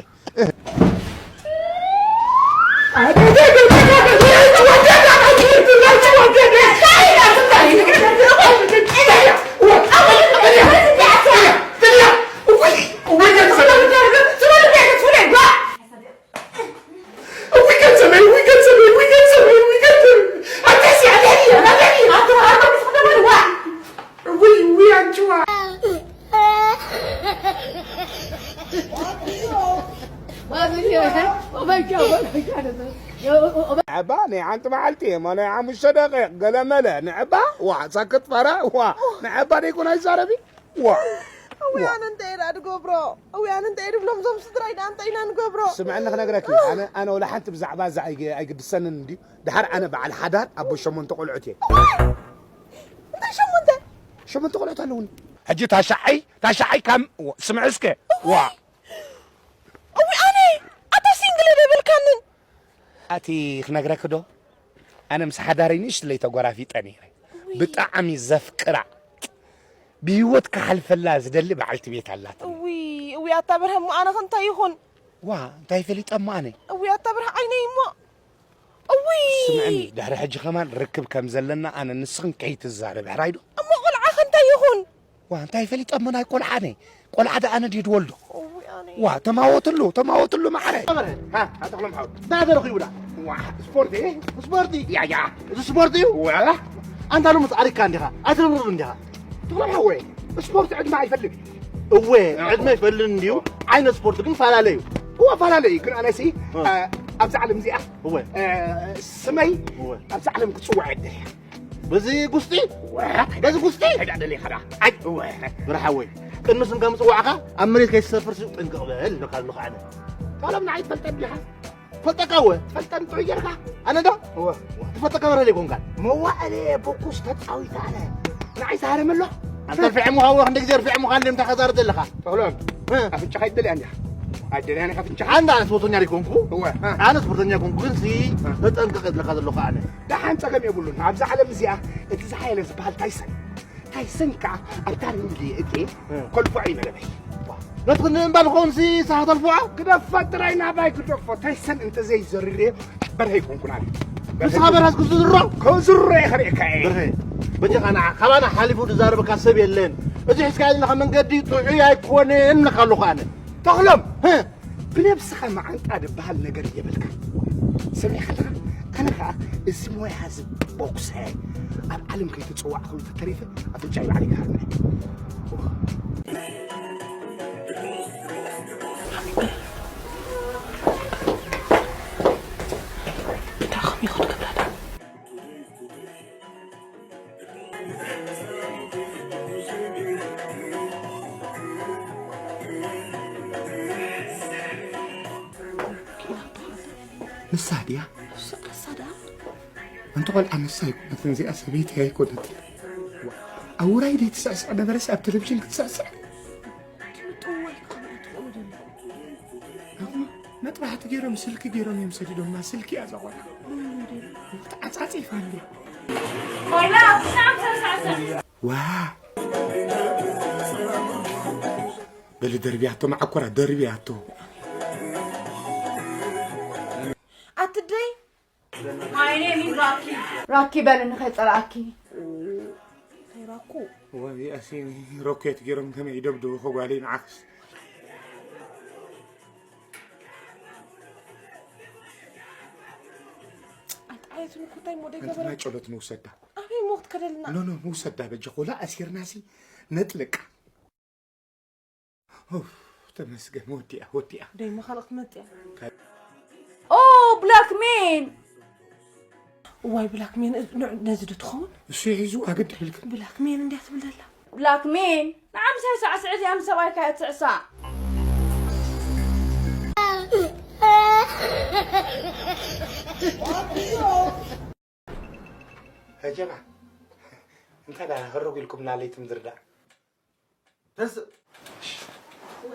ንዕባ ናይ ሓንቲ መዓልቲ እሞ ናይ ሓሙሽተ ደቂቕ ገለመለ። ንዕባ ዋ ሳክት ፋራ ዋ ንዕባ ደይኮን ኣይዛረቢ ዋ። እውይ፣ ኣነ እንታይ ደኣ ድገብሮ? እውይ፣ ኣነ እንታይ ድብሎም እዞም ስድራይ ደኣ እንታይ ኢና ንገብሮ? ስምዕኒ ክነግረኪ፣ ኣነ፣ ኣነ ወላ ሓንቲ ብዛዕባ እዛ ኣይግ-፣ ኣይግድሰንን እንድዩ። ድሓር ኣነ በዓል ሓዳር ኣቦ ሸሞንተ ቆልዑት እየ። እንታይ ሸሞንተ? ሸሞንተ ቆልዑት ኣለውኒ። ሕጂ ታሻዓይ፣ ታሻዓይ ካም-፣ ዎ፣ ስምዒ እስከ። ዋ። እውይ፣ ኣነ፣ ኣታ ሲንግል ዶ ይበልካንን? ኣቲ ክነግረኪ ዶ? ኣነ ምስ ሓዳረይ ንእሽትለይ ተጎራፊጠ ነይረ። እውይ። ብጣዕሚ ዘፍቅራ፣ ብህይወት ክሓልፈላ ዝደሊ በዓልቲ ቤት ኣላትኒ። እውይ፣ እውይ፣ ኣታ ብርሃ፣ እሞ ኣነ ከ እንታይ ይኹን? ዋ፣ እንታይ ፈሊጠ እሞ ኣነ? እውይ፣ ኣታ ብርሃ፣ ዓይነይ እሞ። እውይ። ስምዕኒ፣ ድሕሪ ሕጂ ከማን ርክብ ከም ዘለና ኣነ ንስኽን ከይትዛረቢ፣ ሕራይ ዶ? እሞ ቆልዓ ከ እንታይ ይኹን? ዋ፣ እንታይ ፈሊጠ እሞ ናይ ቆልዓ ኣነ? ቆልዓ ደኣ ኣነ ድየ ድወልዶ? እውይ፣ ኣነ። ዋ፣ ተማወትሉ፣ ተማወትሉ ማዕረ። ኣበረ፣ ሃ፣ ኣተኽሎም ሓው። እንታይ ተረኺቡ ደኣ? ዋ፣ ስፖርት፣ እ? ስፖርት? ያ፣ ያ። እዚ ስፖርት እዩ? ዋላ። ኣንታ ሎምስ ዓሪካ እንዲኻ፣ ኣይትረብርብ እንዲኻ። ተኽሎም ሓወይ፣ ስፖርት ዕድመ ኣይፈልግ። እወ፣ ዕድመ ይፈልግ እንድዩ፣ ዓይነት ስፖርት ግን ፈላለ እዩ። እወ፣ ፈላለ እዩ፣ ግን ኣነሲ፣ እ። እ፣ ኣብዛ ዓለም እዚኣ፣ እወ። እ፣ ስመይ እወ። ኣብዛ ዓለም ክጽዋዕ እየ ደልየ። በዚ ጉስጢ? እወ። በዚ ጉስጢ? እንታይ ደኣ ደሊኻ ደኣ? ኣይ፣ እወ። ብርሓወይ፣ ቅድሚ ስምካ ምጽዋዕካ ኣብ መሬት ከይትሰፍር ሲ ጥንቅቕ በል እብለካ ኣለኹ ኣነ። ተኽሎም ንዓይ ትፈልጠኒ ዲኻ? ፈልጠካ እወ። ትፈልጠኒ ጥዑይ ጌርካ? ኣነ ዶ? እወ። ትፈልጠካ በርሀ ዘይኮንካን? መዋእለ ቦኩስ ተጻዊተ ኣነ። ንዓይ ዝሃረመ ኣሎ? ኣንተ ርፊዐ ምዃን እወ፣ ክንደይ ግዜ ርፊዐ ምዃን ልምታ ከዛርብ ዘለኻ? ተኽሎም፣ እ። ኣፍንጫኻ ይደልያ እንዲያ? ኣይደልያን ኢኻ ኣፍንጫኻ? ኣንዳ ኣነ ስፖርተኛ ዘይኮንኩ? እወ፣ እ። ኣነ ስፖርተኛ ኣይኮንኩ፣ ግን ሲ እ። ተጠንቀቕ እብለካ ዘለኹ ኣነ። ደሓን ጸገም የብሉን። ኣብዛ ዓለም እዚኣ እቲ ዝሓየለ ዝበሃል ታይሰን። ታይሰን ከኣ ኣብታ ሪንግ እትየ እ። ከልፍዖ እዩ መደበይ። ነቲ ክንዲ እምባ ንኸውን ሲ ንስኻ ተልፍዖ? ግደፎ ጥራይ ናባይ ግደፎ። ታይሰን እንተዘይዘሪረዮ በርሀ ኣይኮንኩን ኣነ። ንስኻ በርሀስ ክዝሮ? ክዝሮ እየ ከርእየካ እየ። በርሀ፣ በጃኻ ንዓ፣ ካባና ሓሊፉ ዝዛረበካ ሰብ የለን። እዚ ሒዝካዮ ዘለኻ መንገዲ ጥዑይ ኣይኮነን እብለካ ኣለኹ ኣነ። ተኽሎም! ህ! ብነብስኻ መዓንጣ ዝበሃል ነገር የብልካ። ሰሚዕካ ኣለኻ? ኣነ ኸኣ እዚ ሞያ እዚ ቦክሰ ኣብ ዓለም ከይተጸዋዕኩሉ ተተሪፈ ኣፍንጫይ ባዕለይ ክሃርመኒ። እንታይ ከም ይኹን ክብላ ደኣ? ንሳ ድያ? ንሳ ደኣ? ኣንቲ ቆልዓ ንሳ ኣይኮነትን፣ እዚኣ ሰበይቲ ኣይኮነትን። ኣብ ውራይ ደይ ትስዕስዕ ነበረስ ኣብ ቴሌቪዥን ክትስዕስዕ? ትምጥዋ ይከብዳ ትኾኑ ደላ። መጥባሕቲ ገይሮም ስልኪ ገይሮም እዮም ሰዲዶማ። ስልኪ እያ እዛ ቆልዓ። ተዓጻጺፋ እንድያ። ቆላ፣ ብጣዕሚ ተሳዕስዕ። ዋ! በሊ ደርብያቶ፣ መዓኮራ ደርብያቶ። ኣትደይ? My name is Rocky። ራኪ በልኒ ከይጸላኣኪ። እንታይ ራኩ? ወይ ኣሲ ሮኬት ገይሮም ከመይ ይደብድቡ ኸጓለይ ንዓኽስ? ኣይተዓየትን እኮ እንታይ እሞ እንታይ እንትና ገበረ? ጨሎት ንውሰዳ። ኣበይ እሞ ክትከደልና? ኖ፣ ኖ፣ ንውሰዳ በጃ። ኮላ ኣሲርናሲ ነጥልቃ። ኡፍ፣ ተመስገን፣ ወዲኣ፣ ወዲኣ። ደይ መኻልእ ክትመጽእ እያ። ኦ፣ ብላክ ሜን። እዋይ፣ ብላክ ሜን፣ እ-፣ ን-፣ ነዚ ዶ ትኸውን? እሱ ሒዙ ኣገድሕ ኢልክን። ብላክ ሜን እንድያ ትብል ዘላ። ብላክ ሜን፣ ንዓ ምሳይ ሳዕስዒ እዚኣ ምስ ሰብኣይካ እያ ትስዕሳዕ። ሄጀና፣ እንታይ ደኣ ህርጉ ኢልኩምና ለይቲ ምድሪ ደኣ? ተንስእ። እወ።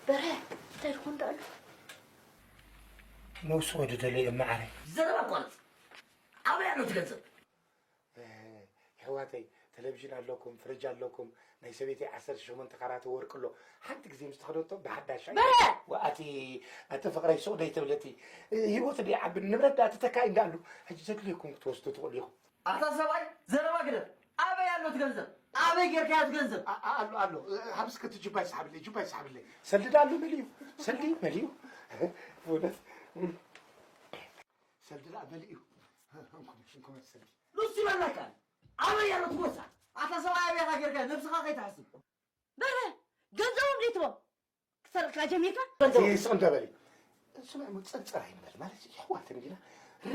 በርሀ፣ እንታይ ትኾን ደኣ ኣሎ? ነብሲ ወዲ ደለየ እመዓረይ። ዘረባ ኣቋርጽ። ኣበይ ኣሎ እቲ ገንዘብ? እ፣ የሕዋተይ፣ ቴሌቪዥን ኣለኩም፣ ፍሪጅ ኣለኩም፣ ናይ ሰበይተይ ዓሰርተ ሸሞንተ ካራት ወርቂ ኣሎ። ሓንቲ ግዜ ምስ ተኸደቶ ብሓዳሽ ኣይ-፣ በርሀ! ወኣቲ፣ ኣቲ ፍቕረይ ሱቕ ደይ ትብለቲ። እ፣ ህይወት ደይ ዓቢ ንብረት ደኣ ትተካኢ እንዳኣሉ። ሕጂ ዘድልየኩም ክትወስዱ ትኽእሉ ኢኹም። ኣታ ሰብኣይ፣ ዘረባ ግደፍ። ኣበይ ኣሎ እቲ ገንዘብ? ኣበይ ጌርካዮ እቲ ገንዘብ? ኣ-፣ ኣ-፣ ኣሎ፣ ኣሎ። እ፣ ሃብስከ እቲ ጁባ ይስሓብለይ፣ ጁባ ይስሓብለይ። ሰልዲ ዶ ኣሎ መሊኡ? ሰልዲ መሊኡ? ብእውነት። ሰልዲ ደኣ መሊኡ። እንኮ፣ እንኮ ሰልዲ። ሉሲ በላካ። ኣበይ ኣሎ እቲ ቦርሳ? ኣታ ሰብኣይ፣ ኣበይ ኢኻ ጌርካዮ? ነብስኻ ከይትሓስብ። በለ፣ ገንዘቦም ዘይትቦም። ክሰርቅካ ጀሚርካ? እዚ ስቕ እንዶ በሊ። ስምዕ፣ እሞ ጸርጸር ኣይንበል። ማለት፣ የሕዋት እንዲና፣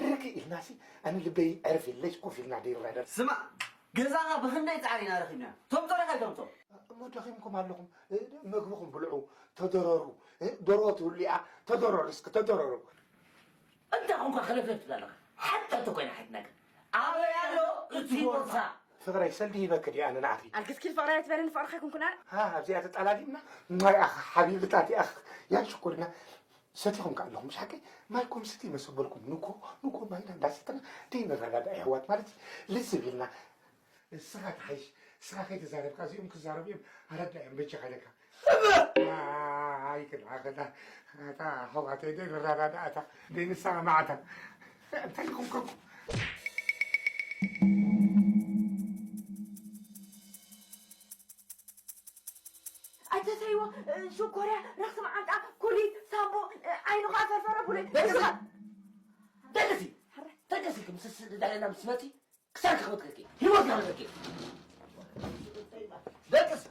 ርግእ ኢልናሲ፣ ኣነ ልበይ ዕርፍ ኢለሽ ኮፍ ኢልና ደይረዳዳእ። ስማዕ፣ ገዛኻ ብኽንደይ ጻዕሪ ኢና ረኺብና? ተምጾ ዲኻ ኣይተምጾ? እሞ ደኺምኩም ኣለኹም፣ እ፣ መግብኹም ብልዑ፣ ተደረሩ፣ እ፣ ደርሆ ትህሉ እያ፣ ተደረሩ እስኪ፣ ተደረሩ። እንታይ ኾንካ ክለፍለፍ ትብል ኣለኻ? ሓንቲ ሕቶ ኮይና ሓንቲ ነገር። ኣበይ ኣሎ እቲ ቦርሳ? ፍቕረይ፣ ሰልዲ ሂበኪ ድየ ኣነ ንዓኺ? ኣልግስኪ ፍቕረይ ኣይትበለኒ፣ ፍቕርኻ ኣይኮንኩን ኣነ። ሃ፣ ኣብዚኣ ተጠላሊምና? ማይ ኣኻ ሓቢብታት ኣኽ፣ ያን ሽኮሪና። ሰቲኹም ከ ኣለኹም፣ ምሽ ሓቀይ? ማይኩም ስቲ መሰበልኩም፣ ንጎ፣ ንጎ ማይና እንዳሰተና፣ ደይ ንረዳዳእ ኣሕዋት ማለት እዩ። ልዝብ ኢልና። እስኻ ትሓይሽ፣ እስኻ ከይተዛረብካ እዚኦም ክዛረቡ እዮም። ኣረዳእዮም በጃኻ ኢለካ። ኣይ፣ ክልዓኸላ፣ ኣታ ኣሕዋተይ፣ ደይ ንረዳዳእ፣ ኣታ ደይ ንሰማማዕ፣ ኣታ። እንታይ ኢኹም ከ? ኣይተሰይዎ፣ ሽኮርያ፣ ረኽሲ መዓንጣ፣ ኩሊት፣ ሳምቦ፣ ዓይኑ ኸዓ ፈርፈረ፣ ቡለይ። ደገሲ! ደገሲ! ደገሲ፣ ምስ ዳለና ምስ መጺ ክሳድ ክኽብትከኪ፣ ህይወት ክኽብትከኪ። ደቅስ።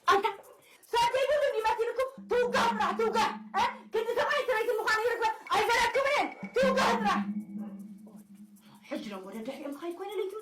ኣንታ ሰዓት ዘይብሉ እንዲ መሲልኩም ትውጋህ ጥራሕ ትውጋህ፣ እ? ክንዲ ሰብኣይ ሰበይቲ ምዃኑ ይርግበ ኣይፈለጥኩምን እየ። ትውጋህ ጥራሕ። ሕጂ ደሞ ወደ ድሕሪኦም ክኸይድ ኮይነ ለይቲ